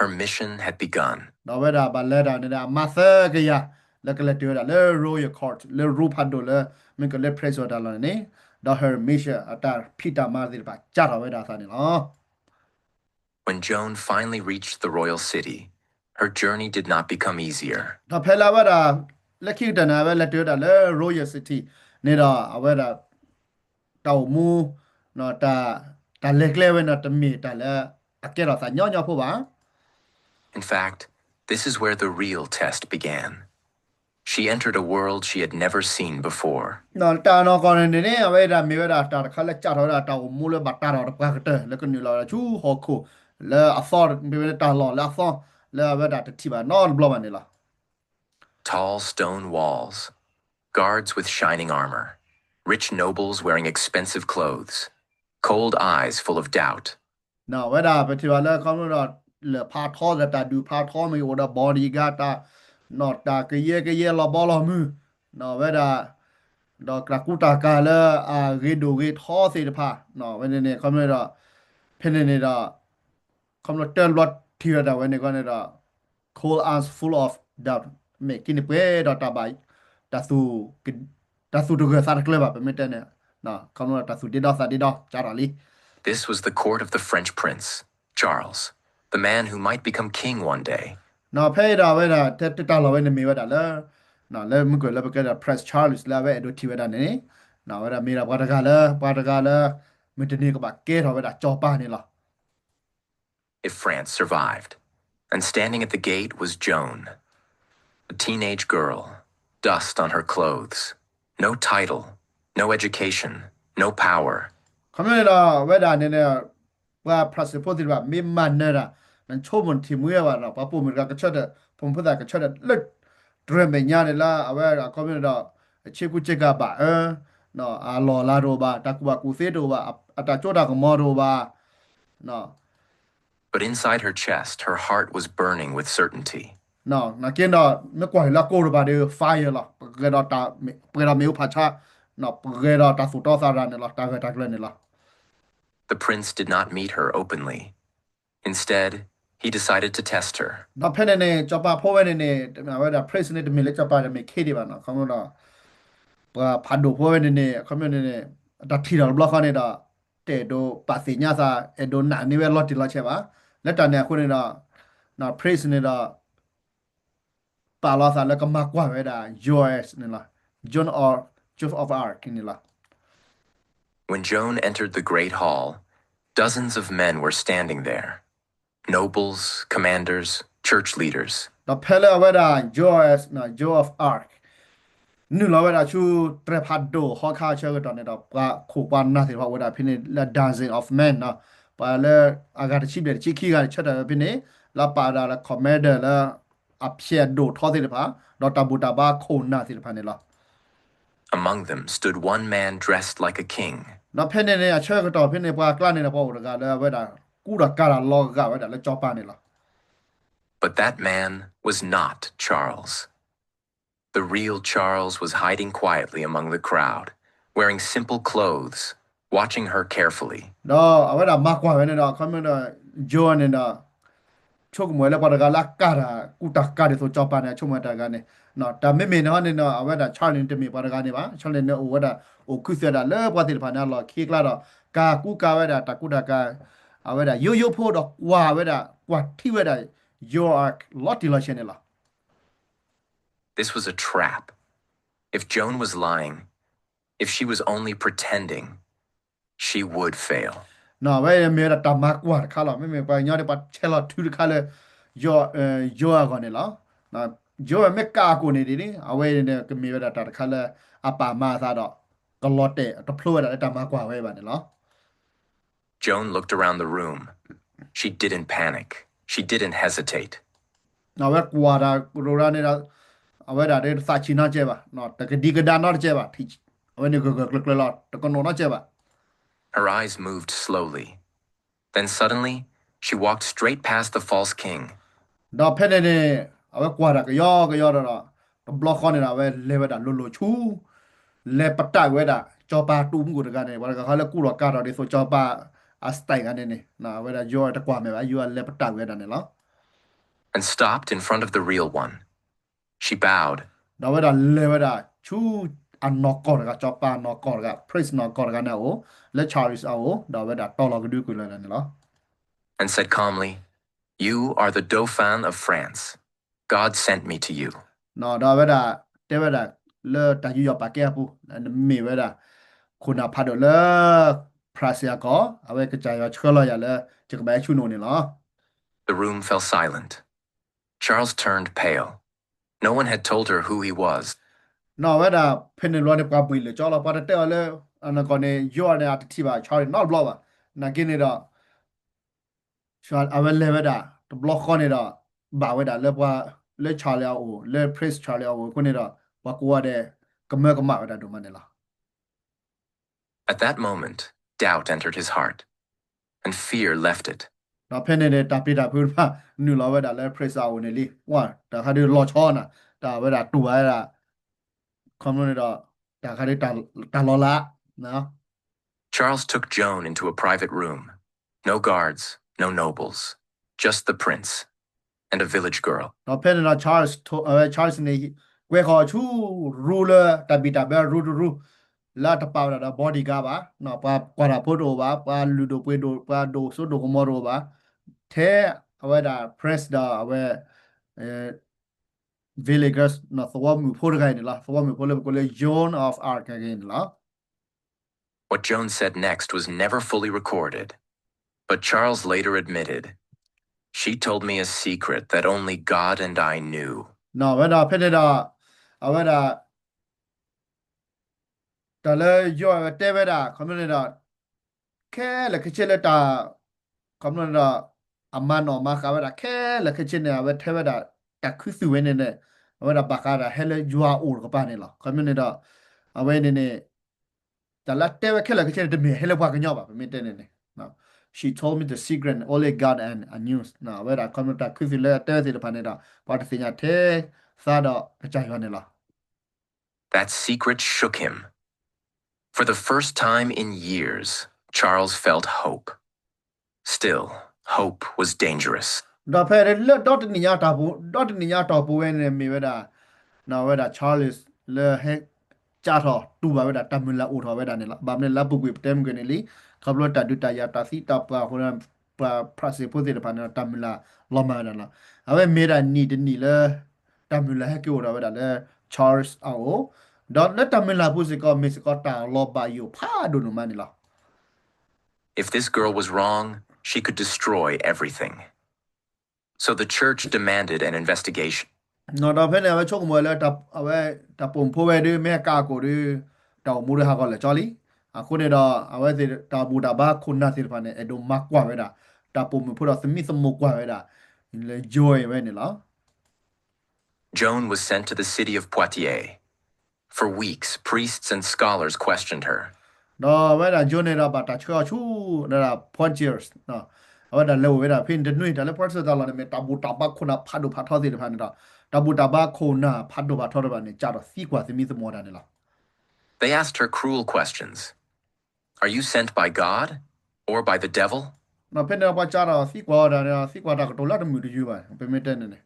Her mission had begun. ဒီးဝဲဒၣ်ဘၣ်လဲၤတၢ်န့ၣ်ဒီး အမါသၢကယၤ လၢကလဲၤတုၤဝဲဒၣ်လၢ royal court လၢရူဖးဒိၣ်လၢ မ့ၢ်ကလၢ prince ဝဲတၢ်လီၢ်န့ၣ်န့ၣ်, ဒီး her mission အတၢ်ဖံးတၢ်မၤသ့ၣ်တဖၣ် ကးထီၣ်ဝဲဒၣ်အသးန့ၣ်လီၤ. When Joan finally reached the royal city, her journey did not become easier. ဒီးဖဲလၢအဝဲဒၣ် လၢခံကတၢၢ်န့ၣ် အဝဲလဲၤတုၤဝဲဒၣ်လၢ royal city န့ၣ်ဒီး အဝဲဒၣ် တၢ်အိၣ်မူ တၢ်လဲၤကျဲဝဲန့ၣ် တမ့ၢ်တၢ်လၢအကဲထီၣ်သးညီညီဖိဘၣ်. In fact, this is where the real test began. She entered a world she had never seen before. တၢ်နီၢ်ကီၢ်န့ၣ်န့ၣ် အဝဲဒၣ်မ့ၢ်ဝဲဒၣ်တၢ်တခါလၢ ကးထီၣ်ဝဲဒၣ်တၢ်အိၣ်မူလၢဘၣ်တၢ်ထီၣ်ဝဲဒၣ် ပှၤကတၢၢ်လၢကနုာ်လီၤဝဲဒၣ်ဆူဟီၣ်ခိၣ်လၢအသီ မ့ၢ်ဝဲဒၣ်တၢ်လီၢ်လၢအသီ လၢအဝဲဒၣ်တထံၣ်ဘၣ်နီတဘျီဘၣ်န့ၣ်လီၤ. Tall stone walls, guards with shining armor, rich nobles wearing expensive clothes, cold eyes full of doubt. ဝဲဒၣ်ပထံၣ်ဘၣ်လၢခီဖျိဒီး လၢၢ်ဖးထီဒီးတၢ်ဒုးဖးထီမ့ၢ်ဂ့ၤ အိၣ်ဒီး bodyguard တၢ် တၢ်ကယဲကယဲလီၤဘီလီၤမုၢ် ဝဲဒၣ် ဒီးတၢ်ကူတၢ်ကၤလၢအဂ့ၤဒိၣ်ဂ့ၤထီသ့ၣ်တဖၣ် ဝဲန့ၣ်န့ၣ် ခီဖျိဒီး ဖဲန့ၣ်န့ၣ်ဒီး ခီဖျိတၢ်ဘျီထံၣ်ဝဲဒၣ်ဝဲန့ၣ်ခီန့ၣ်ဒီး cold eyes full of doubt မ့ၢ်က့န့ၣ်ပှဲၤဒီးတၢ်ဘၣ် တၢ်သူၣ် တၢ်သူၣ်တဂၢၢ်သးတကျၢၤဘၣ် ပမ့ၢ်တဲန့ၣ် ခီဖျိတၢ်သူၣ်ဒ့ဒီသးဒ့ဒီ ကးထီၣ်လံ. This was the court of the French prince, Charles, the man who might become king one day. ဖဲအံၤဒီးအဝဲဒၣ် တၢ်လီၢ်ဝဲန့ၣ်မ့ၢ်ဝဲဒၣ်လၢ လၢမုၢ်ကၢၢ်လၢပကဲဒီး Prince Charles လၢအဝဲအဲၣ်ဒိးထံၣ်ဝဲဒၣ်န့ၣ် အဝဲဒၣ်မ့ၢ်ဒၣ်ပှၤတဂၤလၢ ပှၤတဂၤလၢ မုၢ်တနံၤကဘၣ်ကဲထီၣ်ဝဲဒၣ်စီၤပၤန့ၣ်လီၤ. If France survived, and standing at the gate was Joan, a teenage girl, dust on her clothes, no title, no education, no power. ခီမ့ၢ်န့ၣ်ဒီး အဝဲဒၣ်န့ၣ်န့ၣ် ပှၤဖရၣ်စ့ဖိသ့ၣ်တဖၣ် မ့ၢ်မၤနၢၤတၢ် နဆိကမိၣ်ထံၣ်မှံဝဲဘၣ်ဒီး ပှၤပိာ်မုၣ်တဂၤကဆၢထၢၣ် ပိာ်မုၣ်ဖိသၣ်ကဆၢထၢၣ်လၢ တြဲၤမဲာ်ညါန့ၣ်လၢ အဝဲဒၣ်ခီမ့ၢ်န့ၣ်ဒီး ဆ့ကူဆ့ကၤဘၣ်အၢ အလီၢ်အလၤတအိၣ်ဘၣ် တၢ်ကူၣ်ဘၣ်ကူၣ်သ့တအိၣ်ဘၣ် အတၢ်စိတၢ်ကမီၤတအိၣ်ဘၣ် But inside her chest, her heart was burning with certainty. နာ်က့ဒီး မ့ၢ်ကွၢ်က့ၤလၢအကိးတဘၣ်ဒီး fire လီၤ ပဂဲၤဒီးတၢ် ပှဲၤဒီးမ့ၣ်အူဖးဆါ ပဂဲၤဒီးတၢ်သူၣ်တီသးရၤန့ၣ်လီၤ တၢ်ဂၢၢ်တၢ်ကျၢၤန့ၣ်လီၤ. The prince did not meet her openly. Instead, he decided to test her. ဒီးဖဲန့ၣ်န့ၣ် စီၤပၤဖိဝဲန့ၣ်န့ၣ် အဝဲဒၣ် prince န့ၣ် တမ့ၢ်လၢစီၤပၤတမ့ၢ်ခ့ဒံးဘၣ်နီၤ ခီဖျိဒီး ပှၤဖးဒိၣ်ဖိဝဲန့ၣ်န့ၣ် ခီဖျိန့ၣ်န့ၣ် အတၢ်ထံၣ်ထီၣ်တဘျီဃီန့ၣ်ဒီး တအဲၣ်ဒိးပာ်သ့ၣ်ညါသး အဲၣ်ဒိးနာ်န့ၢ်ဝဲလီၤတံၢ်လီၤဆဲးဘၣ်. လၢတၢ်န့ၣ်အဃိန့ၣ်ဒီး prince န့ၣ်ဒီး ပာ်လီၤသးလၢကမၤကွၢ်ဝဲဒၣ် Joan န့ၣ်လီၤ Joan of Joan of Arc န့ၣ်လီၤ. When Joan entered the great hall, dozens of men were standing there, nobles, commanders, church leaders. ဒီးဖဲလၢအဝဲဒၣ် Joan Joan of Arc နုာ်လီၤဝဲဒၣ်ဆူ တြဲၤဖးဒိၣ်ဟီခါဆၢကတီၢ်န့ၣ်ဒီး ပှၤခိၣ်ပှၤနၢ်သ့ၣ်တဖၣ်အိၣ်ဝဲဒၣ်ဖဲန့ၣ်လၢ dozens of men နီၤ ပှၤလၢအဂၤတဆံဘျဲၣ်တဆံခံဂၤန့ၣ် ဆၢထၢၣ်ဝဲဖဲန့ၣ် လၢပာ်ဝဲဒၣ်လၢ commander လၢအဖျဲးဒိၣ်ထီသ့ၣ်တဖၣ် ဒီးတၢ်ဘူၣ်တၢ်ဘါခိၣ်နၢ်သ့ၣ်တဖၣ်န့ၣ်လီၤ. Among them stood one man dressed like a king. ဒီးဖဲန့ၣ်န့ၣ် အဆၢကတီၢ်ဖဲန့ၣ် ပှၤကျါန့ၣ်ဒီး ပှၤအိၣ်တဂၤလၢအဝဲဒၣ် ကူဒီးကၤတၢ်လီၤဂာ်ဝဲဒၣ်လၢစီၤပၤန့ၣ်လီၤ. But that man was not Charles. The real Charles was hiding quietly among the crowd, wearing simple clothes, watching her carefully. ဒီးအဝဲဒၣ်မၤကွၢ်ဝဲန့ၣ်ဒီး ခီမ့ၢ်ဒီး Joe န့ၣ်ဒီး ဆိကမိၣ်လၢပှၤတဂၤလၢအကၤတၢ် ကူတၢ်ကၤဒ်သိးစီၤပၤန့ၣ် အဆိကမိၣ်တၢ်တဂၤန့ၣ်, တၢ်မ့မ့ၢ်န့ၣ်ဟီန့ၣ်ဒီး အဝဲဒၣ် Charles န့ၣ်တမ့ၢ်ပှၤတဂၤန့ၣ်ဘၣ်. Charles န့ၣ်အိၣ်ဝဲဒၣ် အိၣ်ခုသၢဒၣ်လၢပှၤသ့ၣ်တဖၣ်န့ၣ်အလီၢ်ခံအကျါဒီး ကၤကူကၤဝဲဒၣ် တၢ်ကူတၢ်ကၤ အဝဲဒၣ်ယိယိဖိဒီးကွၢ်ဝဲဒၣ် ကွၢ်ထံဝဲဒၣ် Joe အလီၤတံၢ်လီၤဆဲးန့ၣ်လီၤ. This was a trap. If Joan was lying, if she was only pretending, she would fail. အဝဲမ့ၢ်ဝဲဒၣ်တၢ်မၤကွၢ်တခါလီၤ. မ့မ့ၢ်ပှၤကညီဒီး ပှၤဆဲးလီၤထုတခါလၢ Joe အဂီၢ်န့ၣ်လီၤ. Joe မ့ၢ်ကၤအကိာ်န့ၣ်ဒ်န့ၣ် အဝဲန့ၣ်ကမ့ၢ်ဝဲဒၣ်တၢ်တခါလၢ အပာ်မၤအသးဒီး ကလီၤတဲာ်တဖျိဝဲဒၣ်လၢတၢ်မၤကွၢ်ဝဲဘၣ်န့ၣ်လီၤ. Joan looked around the room. She didn't panic. She didn't hesitate. အဝဲကွၢ်တၢ်ကရူၢ်ရၢန့ၣ်ဒီး အဝဲဒၣ်တသးဆံးနီတကဲဘၣ်, တကဒံကဒါနီတကဲဘၣ်, အဝဲန့ၣ်ဂၢၢ်ဂၢၢ်ကျၢၤကျၢၤလီၤ, တကနိးနီတကဲဘၣ်. Her eyes moved slowly. Then suddenly, she walked straight past the false king. ဒီးဖဲန့ၣ်န့ၣ် အဝဲကွၢ်တၢ်ကယီကယီဒီး တဘျီဃီန့ၣ်ဒီး အဝဲလဲၤဝဲဒၣ်လိၤလိၤဆူ လဲၤပတာ်ဝဲဒၣ် စီၤပၤတူၢ်မုၢ်ကိၣ်တဂၤန့ၣ် ပှၤတဂၤဃီလၢကူၣ်လီၤကၤထီၣ်ဒ်သိးစီၤပၤအ style ဂၤန့ၣ်န့ၣ် အဝဲဒၣ်ယိၤအတကွၢ်မဲာ်ဘၣ်, ယိၤအလဲၤပတာ်ဝဲဒၣ်န့ၣ်လီၤ. And stopped in front of the real one. She bowed. ဒီးအဝဲဒၣ်လဲၤဝဲဒၣ်ဆူ အနီၢ်ကီၢ်တဂၤ, စီၤပၤနီၢ်ကီၢ်တဂၤ, prince နီၢ်ကီၢ်တဂၤန့ၣ်အအိၣ်, လၢ Charles အအိၣ်, ဒီးအဝဲဒၣ်တီၤလီၤကဒုကွံာ်လၢာ်န့ၣ်လီၤ. And said calmly, You are the Dauphin of France. God sent me to you. ဒီးအဝဲဒၣ်တဲဝဲဒၣ်လၢတၢ်ယူးယီၣ်ပာ်ကဲအပူၤ, နမ့ၢ်ဝဲဒၣ် ခိၣ်နၢ်ဖးဒိၣ်လၢ ဖရၣ်စ့ၣ်အကီၢ်, အဝဲကစၢ်ယွၤဆှၢလီၤယၤလၢ ယကဘၣ်ဟဲဆူနအိၣ်န့ၣ်လီၤ. The room fell silent. Charles turned pale. No one had told her who he was. နီၢ်ဝဲဒၣ် ဖဲန့ၣ်ဘျီန့ၣ် ပှၤဘှံးလၢာ်ကၠီလီၤ, ပှၤတတဲအီၤလၢ အနီၢ်ကီၢ်န့ၣ် ယိၤန့ၣ် အတထံၣ်ဘၣ် Charles နီတဘျီဘၣ်. နာ်က့န့ၣ်ဒီး အဝဲလဲၤဝဲဒၣ် တဘျီဃီန့ၣ်ဒီး ဘၣ်ဝဲဒၣ်လၢပှၤ လၢ Charles အအိၣ်, လၢ Prince Charles အအိၣ်အဃိန့ၣ်ဒီး ပှၤကိးဂၤဒဲး ကမၢကမၣ်ဝဲဒၣ်ဒိၣ်မးန့ၣ်လီၤ. At that moment, doubt entered his heart, and fear left it. ဒီးဖဲန့ၣ်န့ၣ် တၢ်ပျံၤတၢ်ဖုးတဖၣ် နုာ်လီၤဝဲဒၣ်လၢ Prince အအိၣ်န့ၣ်လံ, ဝဲ တၢ်ခါဒုးလီၤဆီနၤ, တၢ်ဝဲဒၣ်တူၢ်ဘၣ်ဝဲဒၣ် ခီဖျိန့ၣ်ဒီး တၢ်ခါဒုးတၢ်လီၤလး Charles took Joan into a private room. No guards, no nobles, just the prince and a village girl. ဒီးဖဲန့ၣ်ဒီး Charles အဝဲ Charles န့ၣ် ကွဲဃီၤဆူ room လၢတၢ်ဘံၣ်တၢ်ဘၢ room တ room လၢတပာ်ဝဲဒၣ်ဒီး bodyguard ဘၣ်, ပှၤကွၢ်တၢ်ဖိတအိၣ်ဘၣ်, ပှၤလုၢ်ဒိၣ်ပှ့ၤဒိၣ် ပှၤဒိၣ်စိဒိၣ်ကမီၤတအိၣ်ဘၣ်, ထဲအဝဲဒၣ် prince ဒီးအဝဲ village girls သဝီမုၣ်ဖိတဂၤအံၤန့ၣ်လီၤ. သဝီမုၣ်ဖိလၢပကိးလၢ Joan of Arc အံၤန့ၣ်လီၤ. What Joan said next was never fully recorded, but Charles later admitted, She told me a secret that only God and I knew. ဝဲဒၣ်ဖဲန့ၣ်ဒီး အဝဲဒၣ် တၢ်လၢယိၤအဝဲတဲဝဲဒၣ် ခီဖျိန့ၣ်ဒီး ခဲလၢာ်ခဲဆ့လၢတၢ် ခီဖျိန့ၣ်ဒီး အမၤနီၣ်မၤဃာ်ဝဲဒၣ် ခဲလၢာ်ခဲဆ့န့ၣ် အဝဲထဲဝဲဒၣ် တၢ်ခူသူၣ်ဝဲန့ၣ်န့ၣ် အဝဲဒၣ်ဘၣ်ဃးဒၣ်ဟဲလၢယွၤအအိၣ်တကပၤန့ၣ်လီၤ. ခီဖျိန့ၣ်ဒီး အဝဲန့ၣ်န့ၣ် တၢ်လၢအတဲဝဲခဲလၢာ်ခဲဆ့န့ၣ် တမ့ၢ်ဟဲလၢပှၤကညီဘၣ် ပမ့ၢ်တဲန့ၣ်န့ၣ် She told me the secret and only God and I knew. အဝဲဒၣ်ခီဖျိတၢ်ခူသူၣ်လၢအတဲဝဲသ့ၣ်တဖၣ်န့ၣ်ဒီး ပှၤတသ့ၣ်ညါထဲသးဒီးကစၢ်ယွၤန့ၣ်လီၤ. That secret shook him. For the first time in years, Charles felt hope. Still, hope was dangerous. ဒီးဖဲလၢဒီတနံၣ်ညါတၢ်ပူၤ ဒီတနံၣ်ညါတၢ်ပူၤဝဲန့ၣ်မ့ၢ်ဝဲဒၣ် ဝဲဒၣ် Charles လၢဟဲကၠါထီၣ်တူၢ်ဘၣ်ဝဲဒၣ်တၢ်မုၢ်လၢ်အိၣ်ထီၣ်ဝဲဒၣ်န့ၣ်လီၤ. ဘၣ်မနုၤလၢအပူၤကွံာ်ပတဲမုၢ်ကန့ၣ်လံ ခီဖျိတၢ်ဒုးတၢ်ယၤတၢ်သံတၢ်ပှၢ်အဃိ ပှၤဖရၣ်စ့ၣ်ဖိသ့ၣ်တဖၣ်န့ၣ် တၢ်မုၢ်လၢ်လီၤမၢ်ဝဲဒၣ်လီၤ. အဝဲမ့ၢ်ဒၣ်နံၣ်တနံၣ်လၢ တၢ်မုၢ်လၢ်ဟဲက့ၤအိၣ်ထီၣ်ဝဲဒၣ်လၢ Charles အအိၣ် ဒီးလၢတၢ်မုၢ်လၢ်ပူၤစ့ၢ်ကီး မ့ၢ်စ့ၢ်ကီးတၢ်လီၤဘၣ်ယိၣ်ဖးဒိၣ်ဒိၣ်မးန့ၣ်လီၤ. If this girl was wrong, she could destroy everything. So the church demanded an investigation. ဒီးဖဲန့ၣ် အဝဲဆိကမိၣ်ဝဲလၢ အဝဲတၢ်ပိာ်မုၣ်ဖိဝဲဒုး မ့ၢ်အကါအကိာ်ဒုး တၢ်အိၣ်မူဒုးဟးဂီၤလၢာ်ကၠီလံ. အဃိန့ၣ်ဒီး အဝဲသ့ၣ်တၢ်ဘူၣ်တၢ်ဘါခိၣ်နၢ်သ့ၣ်တဖၣ်န့ၣ် အဲၣ်ဒိးမၤကွၢ်ဝဲဒၣ် တၢ်ပိာ်မုၣ်ဖိဒီးသမံသမိးကွၢ်ဝဲဒၣ် လၢ Joan ဝဲန့ၣ်လီၤ. Joan was sent to the city of Poitiers. For weeks, priests and scholars questioned her. ဒီးအဝဲဒၣ် Joan န့ၣ်ဒီး ဘၣ်တၢ်ဆှၢအီၤဆူ ဒၣ် Poitiers, အဝဲဒၣ်လဲၤအိၣ်ဝဲဒၣ်ဖဲန့ၣ်တနွံ, တၢ်လၢ Poitiers တၢ်လီၢ်န့ၣ် မ့ၢ်တၢ်ဘူၣ်တၢ်ဘါခိၣ်နၢ်ဖးဒိၣ်ဖးထီသ့ၣ်တဖၣ်န့ၣ်ဒီး တၢ်ဘူၣ်တၢ်ဘါခိၣ်နၢ်ဖးဒိၣ်ဖးထီတဖၣ်န့ၣ် ကးထီၣ်သံကွၢ်သမံသမိးတၢ်န့ၣ်လီၤ. They asked her cruel questions. Are you sent by God or by the devil? ဒီးဖဲန့ၣ်ဒီး ပှၤကးထီၣ်သံကွၢ်အီၤဒၣ်န့ၣ်ဒီး သံကွၢ်တၢ်ကတိၤလၢတမုာ်တယုာ်ဘၣ်, ပမ့ၢ်တဲန့ၣ်န့ၣ်,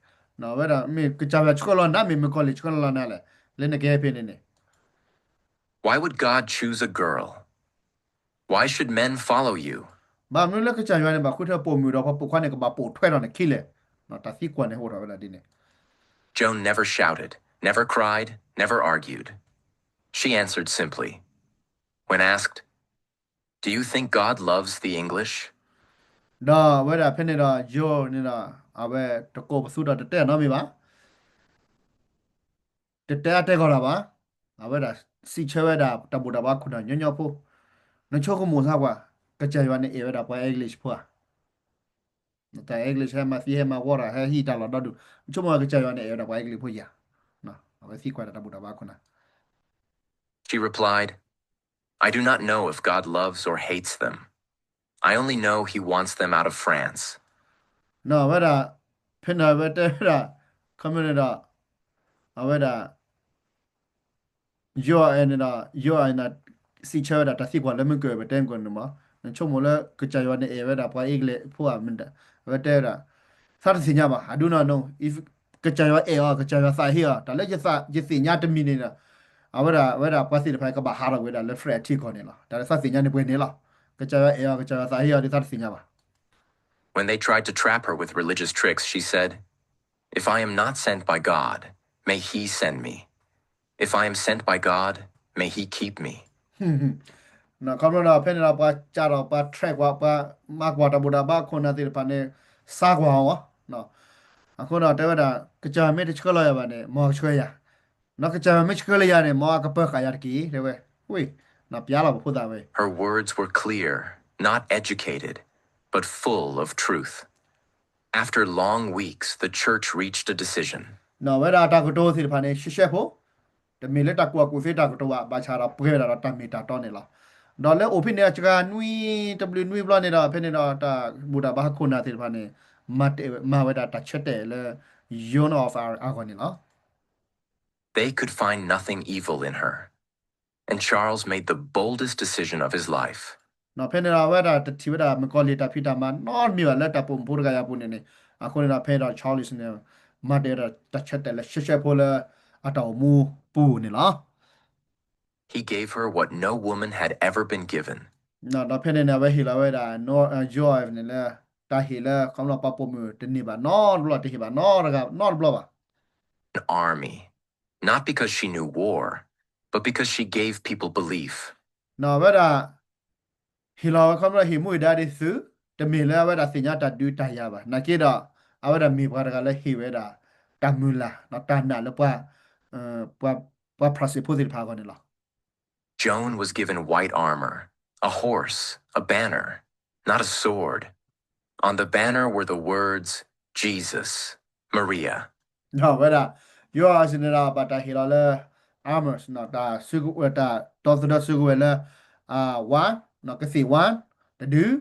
အဝဲဒၣ် မ့ၢ်ကစၢ်ယွၤဆှၢလီၤနၤ မ့ၢ်မုၣ်ကီၤလံၢ်ဆှၢလီၤနၤလဲၣ်, လၢနကဟဲဖဲန့ၣ်န့ၣ် Why would God choose a girl? Why should men follow you? ဘၣ်မနုၤလၢကစၢ်ယွၤန့ၣ် ဘၣ်ဃုထၢပိာ်မုၣ်ဒီး ပှၤပိာ်ခွါန့ၣ် ကဘၣ်ပိာ်ထွဲထီၣ်နခံလဲၣ်, တၢ်သံကွၢ်န့ၣ်အိၣ်ထီၣ်ဝဲဒၣ်ဒ်န့ၣ်. Joan never shouted, never cried, never argued. She answered simply. When asked, Do you think God loves the English? ဒီးအဝဲဒၣ်ဖဲန့ၣ်ဒီး Joan န့ၣ်ဒီး အဝဲတကိးပသူဒီးတတဲနီတမံၤဘၣ်, တတဲအါတဲဂီၢ်လၢၤဘၣ်, အဝဲဒၣ်စံးဆၢဝဲဒၣ် တၢ်ဘူၣ်တၢ်ဘါခိၣ်နၢ်ညီညီဖိ, နဆိကမိၣ်သးကွၢ်, ကစၢ်ယွၤန့ၣ်အဲၣ်ဝဲဒၣ်ပှၤ English ဖိဧါ, တၢ် English ဟဲမၤသံဟဲမၤဝီတၢ် ဟဲဟံးတၢ်လီၢ်ဒီဒူၣ်, နဆိကမိၣ်ကစၢ်ယွၤန့ၣ်အဲၣ်ဝဲဒၣ်ပှၤ English ဖိဧါ, အဝဲသံကွၢ်ဒၣ်တၢ်ဘူၣ်တၢ်ဘါခိၣ်နၢ် She replied, I do not know if God loves or hates them. I only know he wants them out of France. နီၢ်ဝဲဒၣ်, ဖဲန့ၣ်ဝဲတဲဝဲဒၣ်, ခီမ့ၢ်န့ၣ်ဒီး, အဝဲဒၣ်, ယိၤအၤန့ၣ်ဒီး, ယိၤအၤန့ၣ်, စံးဆၢဝဲဒၣ်တၢ်သံကွၢ်လၢမုၢ်ကၢၢ်ပတဲမုၢ်ကၢၢ်န့ၣ်မး, နဆိကမိၣ်လၢကစၢ်ယွၤန့ၣ်အဲၣ်ဝဲဒၣ်ပှၤ English ဖိဧါ, အဝဲတဲဝဲဒၣ်, သးတသ့ၣ်ညါဘၣ်, I do not know if ကစၢ်ယွၤအဲၣ်အီၤ ကစၢ်ယွၤသးဟ့အီၤ တၢ်လၢယသ့ၣ်ညါတမံၤန့ၣ်ဒီး, အဝဲဒၣ်, အဝဲဒၣ်ပှၤသ့ၣ်တဖၣ်ကဘၣ်ဟးထီၣ်ကွံာ်ဝဲဒၣ်လၢ France အထံအကီၢ်န့ၣ်လီၤ. တၢ်လၢသးသ့ၣ်ညါန့ၣ်ပှဲၤန့ၣ်လီၤ. ကစၢ်ယွၤအဲၣ်အီၤ ကစၢ်ယွၤသးဟ့အီၤဒီးသးတသ့ၣ်ညါဘၣ်. When they tried to trap her with religious tricks, she said, If I am not sent by God, may he send me. If I am sent by God, may he keep me. ခီဖျိဒီးဖဲန့ၣ်ဒီး ပှၤကးထီၣ်ပှၤ track ကွၢ် ပှၤမၤကွၢ်တၢ်ဘူၣ်တၢ်ဘါခိၣ်နၢ်သ့ၣ်တဖၣ်န့ၣ် စါကွၢ်အီၤ, အဃိဒီးတဲဝဲဒၣ် ကစၢ်မ့ၢ်တဆှၢလီၤယၤဘၣ်န့ၣ် မ်အကဆှၢယၤ, ဒီးကစၢ်မ့ၢ်ဆှၢလီၤယၤန့ၣ် မ်အကပၢၤဃာ်ယၤတက့ၢ် တဲဝဲ, ဝ့ၢ်, ပျါလီၤပဖိသၣ်ဝဲ. Her words were clear, not educated, but full of truth. After long weeks, the church reached a decision. ဝဲဒၣ်တၢ်ကတိၤသ့ၣ်တဖၣ်န့ၣ် ရှဲရှဲဖိ, တမ့ၢ်လၢတၢ်ကူၣ်ဘၣ်ကူၣ်သ့တၢ်ကတိၤဘၣ်, ဘၣ်ဆၣ်ဒီးပှဲၤဝဲဒၣ်ဒီးတၢ်မ့ၢ်တၢ်တီန့ၣ်လီၤ. ဒီးလၢအိၣ်ဖဲန့ၣ်အစှၤနွံတဘျုးနွံဘျီန့ၣ်ဒီး ဖဲန့ၣ်ဒီးတၢ်ဘူၣ်တၢ်ဘါခိၣ်နၢ်သ့ၣ်တဖၣ်န့ၣ် မၤဝဲဒၣ်တၢ်ဆၢတဲာ်လၢ Joan of Arc အဂီၢ်န့ၣ်လီၤ. They could find nothing evil in her. And Charles made the boldest decision of his life. ဖဲန့ၣ်ဒီးအဝဲဒၣ်တထံၣ်ဝဲဒၣ်မုၣ်ကီၤလံၢ်တၢ်ဖံးတၢ်မၤနီတမံၤဘၣ် လၢတၢ်ပိာ်မုၣ်ဖိတဂၤအံၤအပူၤန့ၣ်န့ၣ်, အဃိန့ၣ်ဒီးဖဲဒီး Charles န့ၣ် မၤတ့ၢ်ဝဲဒၣ်တၢ်ဆၢတဲာ်လၢရှဲရှဲဖိလၢအတၢ်အိၣ်မူပူၤန့ၣ်လီၤ. He gave her what no woman had ever been given. ဒီးဖဲန့ၣ်န့ၣ် အဝဲဟ့ၣ်လီၤဝဲဒၣ် Joan န့ၣ်လၢ တၢ်ဟ့ၣ်လၢ ခီဖျိပှၤပိာ်မုၣ်တန့ၢ်ဘၣ်နီတဘျီ တဟ့ၣ်ဘၣ်နီတဂၤနီတဘျီဘၣ်. An army, not because she knew war, but because she gave people belief. ဝဲဒၣ် ဟ့ၣ်လီၤဝဲခီဖျိဟ့ၣ်မူဟ့ၣ်ဒါဒ်သု, တမ့ၢ်လၢအဝဲဒၣ်သ့ၣ်ညါတၢ်ဒုးတၢ်ယၤဘၣ်. နာ်က့ဒီး အဝဲဒၣ်မ့ၢ်ပှၤတဂၤလၢဟ့ၣ်ဝဲဒၣ် တၢ်မုၢ်လၢ် ဒီးတၢ်နာ်လၢပှၤ ပှၤဖရၣ်စ့ၣ်ဖိသ့ၣ်တဖၣ်အဂီၢ်န့ၣ်လီၤ. Joan was given white armor, a horse, a banner, not a sword. On the banner were the words, Jesus, Maria. ဝဲဒၣ် ယိၤအၤန့ၣ်ဒီး ဘၣ်တၢ်ဟ့ၣ်လီၤလၢ armors တၢ်စုကဝဲၤ တၢ်တီသဒၢစုကဝဲၤလၢ ဝါ ကသ့ၣ်ဝါ တဒု, ဒီး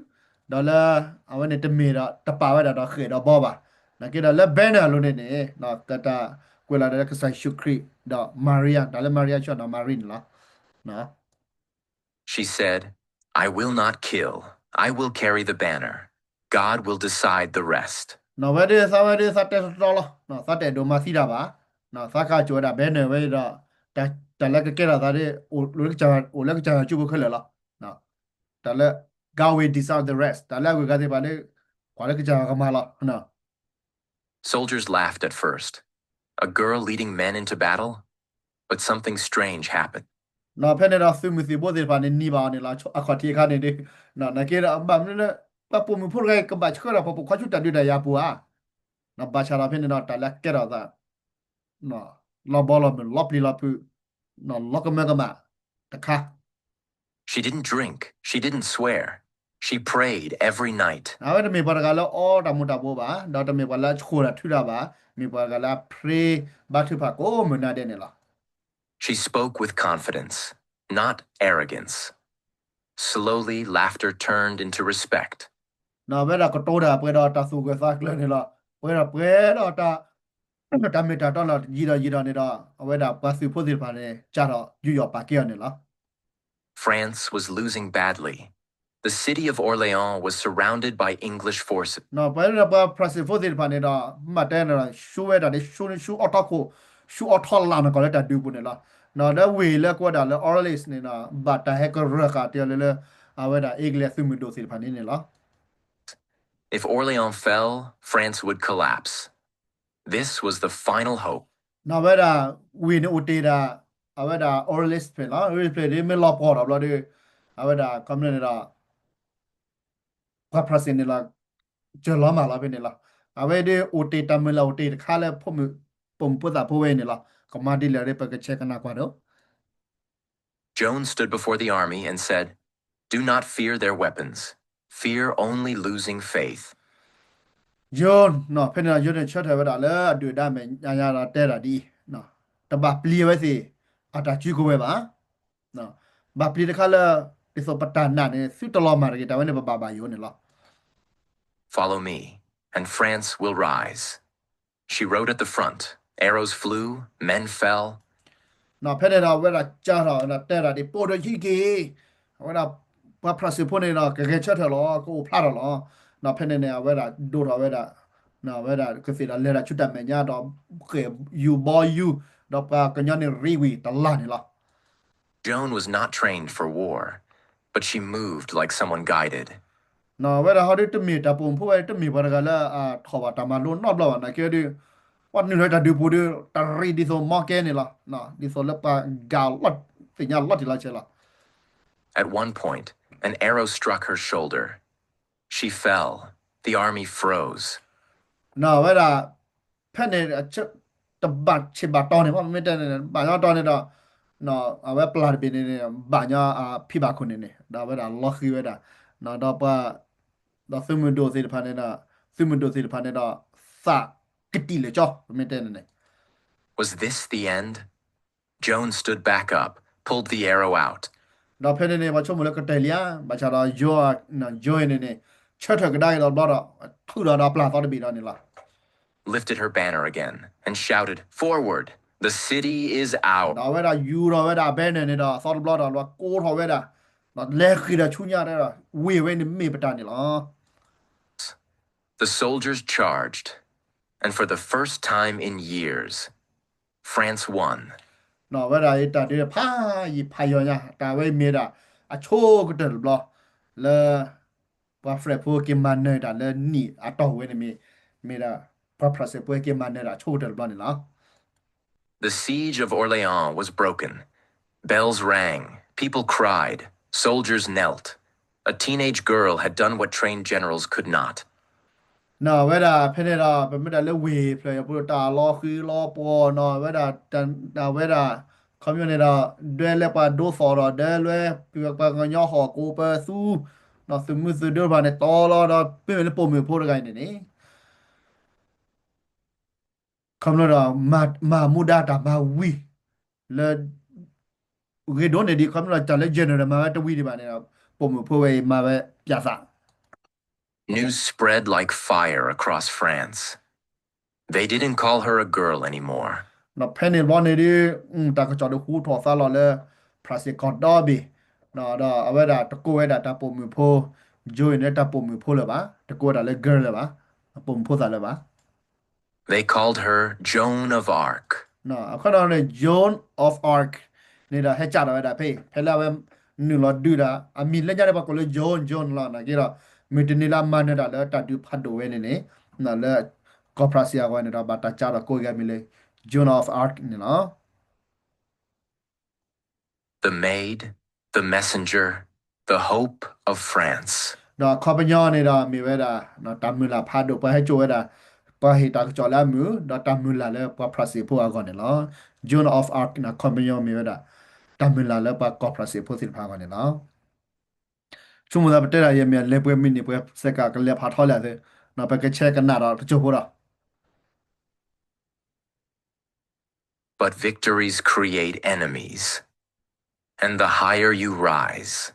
လၢ အဝဲန့ၣ်တမ့ၢ်ဒီး တပာ်ဝဲဒၣ်ဒီးဃဲၣ်ဒီးဘီဘၣ်. နာ်က့ဒီးလၢ banner အလိၤန့ၣ်န့ၣ် ကတၢ်ကွဲးလီၤဒီးလၢကစၢ်ယ့ၣ်ၡူးခရံာ် ဒီး Maria တၢ်လၢ Maria ဆှၢနီၤ Maria န့ၣ်လီၤ. She said, I will not kill. I will carry the banner. God will decide the rest. ဝဲဒၣ်သးဝဲဒၣ်သးတဲတီတီလီၤ. သးတအဲၣ်ဒိးမၤသံတၢ်ဘၣ်. သးကၢ်ကိးဝဲဒၣ် banner ဝဲဒီး တၢ်လၢကကဲထီၣ်သးဒ် အိၣ်လၢကစၢ်ယွၤစုပူၤခဲလၢာ်လီၤ. တၢ်လၢ God will decide the rest တၢ်လၢအဂုၤအဂၤသ့ၣ်တဖၣ်န့ၣ် ကွၢ်လၢကစၢ်ယွၤကမၤလီၤ. Soldiers laughed at first. A girl leading men into battle? But something strange happened. ဖဲန့ၣ်ဒီးသုးမုၢ်သံၣ်ဘိသ့ၣ်တဖၣ်န့ၣ် နံၤဘၣ်အီၤန့ၣ်လီၤ အခီၣ်ထံးအခါန့ၣ်ဒီး နာ်က့ဒီး ဘၣ်မနုၤလၢ ပှၤပိာ်မုၣ်ဖိတဂၤအံၤ ကဘၣ်ဆှၢဒီးပှၤပိာ်ခွါဆူတၢ်ဒုးတၢ်ယၤပူၤဧါ. ဘၣ်ဆၣ်ဒီးဖဲန့ၣ်ဒီးတၢ်လၢကဲထီၣ်သး လီၤဘီလီၤမုၢ် လီၤပျံၤလီၤဖုး လီၤကမၢကမၣ်တခါ She didn't drink, she didn't swear, she prayed every night. အဝဲတမ့ၢ်ပှၤတဂၤလၢအီတၢ်မူၤတၢ်ဘှီးဘၣ်, ဒီးတမ့ၢ်ပှၤလၢအဆှိၣ်တၢ်ထုတၢ်ဘၣ်, မ့ၢ်ပှၤတဂၤလၢအ pray ဘါထုကဖၣ်ကိးမုၢ်နၤဒဲးန့ၣ်လီၤ. She spoke with confidence, not arrogance. Slowly, laughter turned into respect. နီၢ်ဝဲဒၣ်ကတိၤတၢ်ပှဲၤဒီးတၢ်သူၣ်ဂၢၢ်သးကျၢၤန့ၣ်လီၤ. ပှဲၤဒီးပှဲၤဒီးတၢ် တၢ်မ့ၢ်တၢ်တီလီၤ ယံာ်ဒီးယံာ်ဒီးန့ၣ်ဒီး အဝဲဒၣ်ပှၤသုးဖိသ့ၣ်တဖၣ်န့ၣ် ကၢ်ထီၣ်ယူးယီၣ်ပာ်ကဲအီၤန့ၣ်လီၤ. France was losing badly. The city of Orléans was surrounded by English forces. နီၢ်ပှၤပှၤဖရၣ်စ့ဖိသ့ၣ်တဖၣ်န့ၣ်ဒီး မ့ၢ်တဲန့ၣ်ဒီး ဆူဝဲဒၣ်န့ၣ် ဆူ ဆူအီထီခိၣ် ဆူအီထီလၢ်န့ၣ်ကီးလၢတၢ်ဒုးပူၤန့ၣ်လီၤ. နီၢ်ဒီးဝ့ၢ်လၢကဝဲဒၣ်လၢ Orléans န့ၣ်ဒီး ဘၣ်တၢ်ဟဲကရၢၢ်ဃာ်တ့ၢ်လၢ အဝဲဒၣ် English သုးမုၢ်ဒိၣ်သ့ၣ်တဖၣ်န့ၣ်န့ၣ်လီၤ. If Orléans fell, France would collapse. This was the final hope. နီၢ်ဝဲဒၣ် ဝ့ၢ်န့ၣ်အိၣ်တ့ၢ်ဒၣ် အဝဲဒၣ် Orléans ဖဲန့ၣ်လီၤ. Orléans ဖဲန့ၣ်မ့ၢ်လီၤပှီၢ်ထီၣ်ဘျီဒီး အဝဲဒၣ် ခီမ့ၢ်န့ၣ်ဒီး ပှၤဖရၣ်စ့န့ၣ်လီၤ စၢၤလီၤမၢ်လီၤဖဲန့ၣ်လီၤ. အဝဲဒၣ်အိၣ်တ့ၢ်တၢ်မုၢ်လၢ်အိၣ်တ့ၢ်တခါလၢ ပိာ်မုၣ်ဖိသးဖိဝဲအံၤန့ၣ်လီၤ. ကမၤဒ်လဲၣ်ဒီး ပကဆဲးကနၣ်ကွၢ်ဒီး Joan stood before the army and said, Do not fear their weapons. Fear only losing faith. Joan နီၢ် ဖဲန့ၣ်ဒီး Joan န့ၣ် ဆၢထၢၣ်ဝဲဒၣ်လၢအဒုၣ်အဒါမဲာ်ညါညါဒီးတဲဒၣ်ဒ်အံၤ, တဘၣ်ပျံၤဝဲသ့ၣ် အတၢ်စုကဝဲၤဘၣ်. ဘၣ်ပျံၤတခါလၢ ဒ်သိးပတၢ်နာ်န့ၣ် သုတလီၤမၢ်တဂ့ၤ တၢ်ဝဲန့ၣ်ပဘၣ်ဘၣ်ယိၣ်န့ၣ်လီၤ. Follow me, and France will rise. She rode at the front. Arrows flew, men fell. နီၢ်ဖဲန့ၣ်ဒီး အဝဲဒၣ်ကၢ်ထီၣ်တဲဒၣ်ဒ် ပိာ်ဒီးဟံးက့ၤ, အဝဲဒၣ် ပှၤဖရၣ်စ့ဖိန့ၣ်ဒီး ကဂဲၤဆၢထၢၣ်လီၤ ကအိၣ်ဖျါထီၣ်လီၤ. နီၢ်ဖဲန့ၣ်န့ၣ် အဝဲဒၣ်ဒိၣ်ထီၣ်ဝဲဒၣ် အဝဲဒၣ်ကသ့ၣ်ဒီးလဲၤဒၣ်ဆူတၢ်မဲာ်ညါဒီး ဃဲၣ်ယူၤဘီယူၤ ဒီးပှၤကညီန့ၣ်ရ့ဝံၤတလၢ်န့ၣ်လီၤ. Joan was not trained for war, but she moved like someone guided. နီၢ်ဝဲဒၣ်ဟီဒုတမ့ၢ်တၢ်ပိာ်မုၣ်ဖိဝဲ တမ့ၢ်ပှၤတဂၤလၢအထီၣ်ဘၣ်တၢ်မၤလိနီတဘျီဘၣ် နာ်က့ဒီး ပှၤနုာ်လီၤတၢ်ဒုးပူၤဒီး တၢ်ရ့ဒ်သိးမီကဲန့ၣ်လီၤ. ဒ်သိးလၢပှၤဂၤလီၤ သ့ၣ်ညါလီၤတံၢ်လီၤဆဲးလီၤ. At one point, an arrow struck her shoulder. She fell. The army froze. နီၢ်ဝဲဒၣ် ဖဲန့ၣ် တဘၣ်ဆံးဘၣ်တီၤန့ၣ် မ့ၢ်တဲန့ၣ် ဘၣ်ညီတီၤန့ၣ်ဒီး အဝဲပျၢ်တဘ့ၣ်န့ၣ်န့ၣ် ဘၣ်ညီအဖံဘၣ်ခိၣ်န့ၣ်န့ၣ် ဒီးအဝဲဒၣ်လီၤဃံၤဝဲဒၣ် ဒီးပှၤ ဒီးသုးမုၢ်ဒိၣ်သ့ၣ်တဖၣ်န့ၣ်ဒီး သုးမုၢ်ဒိၣ်သ့ၣ်တဖၣ်န့ၣ်ဒီး သးကတံာ်လၢာ်ကၠီ ပမ့ၢ်တဲန့ၣ်န့ၣ် Was this the end? Joan stood back up, pulled the arrow out. ဒီးဖဲန့ၣ်န့ၣ် ပှၤဆိကမိၣ်လၢကတၢၢ်လံဧါ, ဘၣ်ဆၣ်ဒီး Joan န့ၣ်န့ၣ် ဆၢထၢၣ်ကဒါက့ၤဒီးဘျီဒီး ထုးဒီးဒီးပျၢ်သီတဘ့ၣ်ဒီးန့ၣ်လီၤ. Lifted her banner again and shouted, Forward! The city is ours! ဒီးအဝဲဒၣ်ယူၤထီၣ်ဝဲဒၣ် banner န့ၣ်ဒီး သီတဘျီဒီး လီၤကိးထီၣ်ဝဲဒၣ် ဒီးလဲၤဃ့ၢ်ဒီးဆူညါဒီး ဝ့ၢ်ဝဲန့ၣ်မ့ၢ်ပတၢ်န့ၣ်လီၤ. The soldiers charged, and for the first time in years, France won. နီၢ်ဝဲဒၣ်အံၤတၢ်ဒုးဖးယံာ်ဖးယီၤညါ တၢ်ဝဲမ့ၢ်ဒၣ် အဆိကတၢၢ်တဘျီ လၢ ပှၤဖရၣ်ဖိက့ၤမၤနၢၤတၢ်လၢနံၣ်အတီၢ်ဝဲန့ၣ်မ့ၢ် မ့ၢ်ဒၣ် ပှၤဖရၣ်စ့ဖိက့ၤမၤနၢၤတၢ်ဆိကတၢၢ်တဘျီန့ၣ်လီၤ. The siege of Orléans was broken. Bells rang, people cried, soldiers knelt. A teenage girl had done what trained generals could not. နီၢ်ဝဲဒၣ်ဖဲန့ၣ်ဒီး ပမ့ၢ်ဒၣ်လၢဝ့ၢ်ဖျၢၣ်အပူၤ တၢ်လီၤဃံၤလီၤပှီၢ်နီၢ်ဝဲဒၣ် တၢ်ဝဲဒၣ် ခီပညီန့ၣ်ဒီး ဒွဲလၢပှၤဒိသီၣ်ဒီး ဒွဲလၢ ပှၤကညီဟီၣ်ကိးပသူ ဒီးသုးမုၢ်သုးဒိတဖၣ်န့ၣ် တီလီၤဒီး မ့မ့ၢ်လၢပိာ်မုၣ်ဖိတဂၤအံၤန့ၣ်န့ၣ် ခီဖျိဒီး မၤမူဒါတၢ်မၤဝံၤ လၢ ဂ့ၤဒိၣ်န့ၢ်ဒံး ခီဖျိဒီးတၢ်လၢ general မၤဝဲတဝံၤဒံးဘၣ်န့ၣ်ဒီး ပိာ်မုၣ်ဖိဝဲအံၤမၤဝဲပၠးသး News spread like fire across France. They didn't call her a girl anymore. ဒီးဖဲန့ၣ်တဘျီန့ၣ်ဒီး တၢ်ကစီၣ်ဒုးဟူထီၣ်သါလီၤလၢ ဖရၣ်စ့ၣ်ကီၢ်ဒီဘ့ၣ် ဒီးအဝဲဒၣ်တကိးဝဲဒၣ်တၢ်ပိာ်မုၣ်ဖိ Joan န့ၣ် တၢ်ပိာ်မုၣ်ဖိလၢၤဘၣ်, တကိးဝဲဒၣ်လၢ girl လၢၤဘၣ်, ပိာ်မုၣ်ဖိသးလၢၤဘၣ်. They called her Joan of Arc. အခီပညီန့ၣ် Joan of Arc န့ၣ်ဒီး ဟဲကၢ်ထီၣ်ဝဲဒၣ်ဖဲအံၤ ဖဲလၢအဝဲနုာ်လီၤဒုးဒီး အမံၤလၢညါန့ၣ် ပှၤကိးလၢ Joan, Joan လီၤ. နာ်က့ဒီး မုၢ်တနံၤလၢအမၤနၢၤတၢ်လၢတၢ်ဒုးဖးဒိၣ်ဝဲန့ၣ်န့ၣ် လၢကီၢ်ဖရၣ်စ့ၣ်အဂီၢ်န့ၣ်ဒီး ဘၣ်တၢ်ကၢ်ထီၣ်ကိးဂၤမံၤလၢ Joan of Arc န့ၣ်လီၤ. The maid, the messenger, the hope of France. ဒီးအခီပညီန့ၣ်ဒီးမ့ၢ်ဝဲဒၣ် တၢ်မုၢ်လၢ်ဖးဒိၣ် ပှၤဟဲစိာ်ဝဲဒၣ် ပှၤဟ့ၣ်တၢ်ကစီၣ်လၢအမုာ် ဒီးတၢ်မုၢ်လၢ်လၢပှၤဖရၣ်စ့ၣ်ဖိအဂီၢ်န့ၣ်လီၤ. Joan of Arc န့ၣ် အခီပညီမ့ၢ်ဝဲဒၣ် တၢ်မုၢ်လၢ်လၢပှၤကီၢ်ဖရၣ်စ့ၣ်ဖိသ့ၣ်တဖၣ်အဂီၢ်န့ၣ်လီၤ. ဆိကမိၣ်သးပတဲဒၣ်ယဲၢ်မ့ၢ်အလဲၤပှဲၤမံၤန့ၣ် ပှဲၤစဲးကးကလဲၤဖးထီလၢအသး ပကဆဲးကနၣ်ဒီးတစိၢ်ဖိဒီး But victories create enemies. And the higher you rise,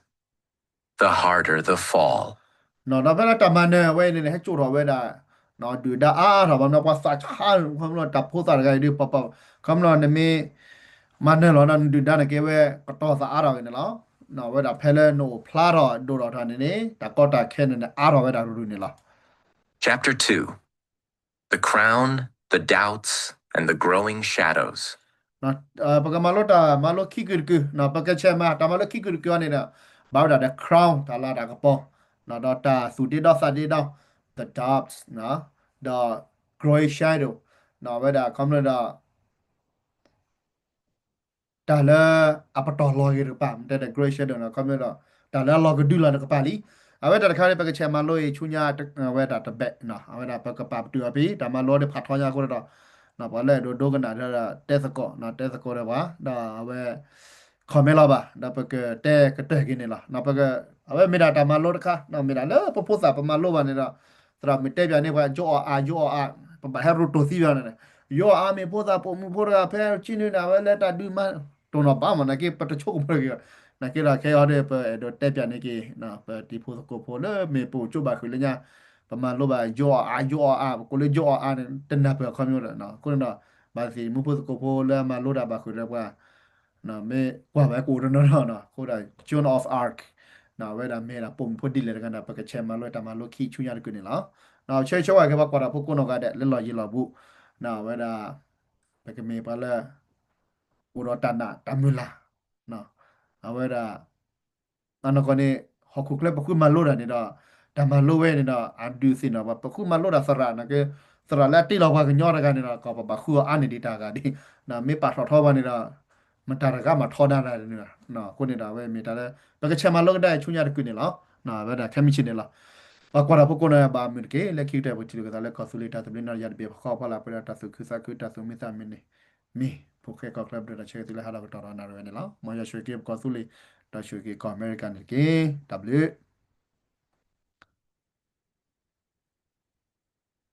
the harder the fall. ဒီးဖဲလၢတၢ်မၤနၢၤဝဲအံၤန့ၣ် ဟဲစိာ်ထီၣ်ဝဲဒၣ် ဒုၣ်ဒါအါထီၣ်ဘၣ်မနုၤ ပှၤသးဆါ ခီဖျိတၢ်ဖိသၣ်တဂၤအံၤဒီး ပှၤ ခီဖျိနမ့ၢ် မၤနၢၤလီၤဒီးနဒုၣ်ဒါန့ၣ်ကဲဝဲကတီၤသးအါထီၣ်ဂ့ၤန့ၣ်လီၤ. ဝဲဒၣ်ဖဲလၢနအိၣ်ဖျါထီၣ်ဒိၣ်ထီၣ်ထီၣ်န့ၣ်န့ၣ် တၢ်ကီတၢ်ခဲန့ၣ်န့ၣ် အါထီၣ်ဝဲဒၣ်ရူၤရူၤန့ၣ်လီၤ. Chapter two, The Crown, the Doubts, and the Growing Shadows. ပကမၤလိတၢ်မၤလိခံကုာ်တကုာ်, ပကဆဲးမၤတၢ်မၤလိခံကုာ်တကုာ်အံၤန့ၣ်ဒီး ဘၣ်ဝဲဒၣ်ဒီး crown တၢ်လၤတၢ်ကပီၤ, ဒီးတၢ်သူၣ်ဒ့ဒီသးဒ့ဒီ, the doubts, ဒီး growing shadow, ဝဲဒၣ်ခီဖျိဒီး တၢ်လၢအပတီၢ်လီၤဂ့ၤတကပၤ, မ့ၢ်တဲဒီး growing shadow န့ၣ် ခီဖျိဒီး တၢ်လၢအလီၤကဒုလီၤတကပၤလံ. အဝဲတၢ်တခါန့ၣ် ပကဆဲးမၤလိအံၤဆူညါ ဝဲဒၣ်တဘ့ၣ်, အဝဲဒၣ်ပကပာ်ပတုာ်အီၤဖဲ တၢ်မၤလိဒီးဖးထီညါအဃိဒီး ပှၤလၢအဒိးဒိကနၣ်ဒီး တဲသကိး, တဲသကိးဒီးပှၤ ဒီးအဝဲ comment လီၤဘၣ်, ဒီးပကတဲကတၢၢ်က့ၤန့ၣ်လီၤ. အဝဲမ့ၢ်ဒၣ်တၢ်မၤလိတခါ, မ့ၢ်ဒၣ်လၢပဖိသၣ်ပမၤလိဘၣ်န့ၣ်ဒီး သရၣ်မုၣ်တဲပၠးန့ၢ်ပှၤ ယိအီၣ်အါ ယိအီၣ်အါ, ပဘၣ်ဟဲရိၤတိၢ်သံဘၣ်န့ၣ်, ယိအီၣ်အါမ့ၢ်ဖိသၣ်ပိာ်မုၣ်ဖိတဂၤ ဖဲကံနုာ်န့ၣ် အဝဲလၢတၢ်ဒုးမၤတိၢ်နီၣ်ဘၣ်မး နာ်က့ ပတဆိကမိၣ်က့ၤဘၣ်, နာ်က့ဒီးခဲအံၤဒီး ပအဲၣ်ဒိးတဲပၠးန့ၢ်က့ၤ ပတံၤဖိသကိးဖိလၢမ့ၢ်ပအိၣ်ကၠိဘၣ်ဃုာ်လၢညါ, ပမၤလိဘၣ် ယိအီၣ်အါ ယိအီၣ်အါ, ပကိးလၢယိအီၣ်အါန့ၣ် တနၢ်ပၢၢ်အခီပညီဒီး အဃိန့ၣ်ဒီး ဘၣ်သ့ၣ်မူဖိသကိးဖိလၢအမၤလိတၢ်ဘၣ်ဃုာ်ဒီးပှၤ မ့ၢ်ကွၢ်ဘၣ်ကအိၣ်တနီၤနီၤနီၤ အဃိဒီး Joan of Arc အဝဲဒၣ်မ့ၢ်ဒၣ်ပိာ်မုၣ်ဖိဒ်လဲၣ်တဂၤဒီး ပကဆဲးမၤလိတၢ်မၤလိခံဆူညါတကုာ်န့ၣ်လီၤ. ဆၢဂ့ၤဆၢဝါက့ၤပှၤကွၢ်တၢ်ဖိကိးနီၢ်ဂၤဒဲး လၢလီၢ်ယံၤလီၢ်ဘူး, အဝဲဒၣ် ပကမ့ၢ်ပှၤလၢ အိၣ်ဒီးတၢ်နာ်တၢ်မုၢ်လၢ်, အဝဲဒၣ် အနီၢ်ကီၢ်န့ၣ် ဟီၣ်ခိၣ်ချၢပဃုမၤလိတၢ်န့ၣ်ဒီး တၢ်မၤလိဝဲန့ၣ်ဒီး အဒုးသ့ၣ်နီၣ်ပှၤ ပဃုမၤလိတၢ်သရၣ်နာ်က့ သရၣ်လၢအတ့လီၤပှၤကညီတဂၤန့ၣ်ဒီး ကီၢ်ပဘၣ်ဃုအီၤအါန့ၢ်ဒံးတၢ်ဂၤဒ်, မ့ၢ်ပာ်ထီၣ်ထီပှၤန့ၣ်ဒီး မတၤတဂၤမၤထီဒါတၢ်န့ၣ်, အဃိန့ၣ်ဒီး အဝဲမ့ၢ်တၢ်လၢ ပကဆဲးမၤလိကဒါဆူညါတကုာ်န့ၣ်လီၤ. အဝဲဒၣ်ခဲမုၢ်ဆ့ၣ်န့ၣ်လီၤ. ပှၤကွၢ်တၢ်ဖိကိးနီၢ်ဂၤဒဲး ဘၣ်မုာ်တက့ၢ် လၢခံကတၢၢ်ပထံၣ်လိာ်က့ၤသးလၢကီၢ်သူလ့ၤတၢ်သဘျ့နီၢ်ယၤတဘ့ၣ် ပဃီဖီလာ်ပှဲၤဒီးတၢ်သူၣ်ခုသးခု တၢ်သူၣ်မံသးမုာ်န့ၣ် မ့ၢ် ဖိၣ်ဃဲကီၢ်ချၢပဒိၣ်တၢ်ဆၢကတီၢ်လၢဟးဒီးကတီၢ်ဒီးနၣ်ရံၣ်ဝဲန့ၣ်လီၤ. မ်ယွၤဆိၣ်ဂ့ၤက့ၤပကီၢ်သူလ့ၤ ဒီးဆိၣ်ဂ့ၤက့ၤကီၢ်အမဲရကၤန့ၣ်တက့ၢ်. တၢ်ဘျုး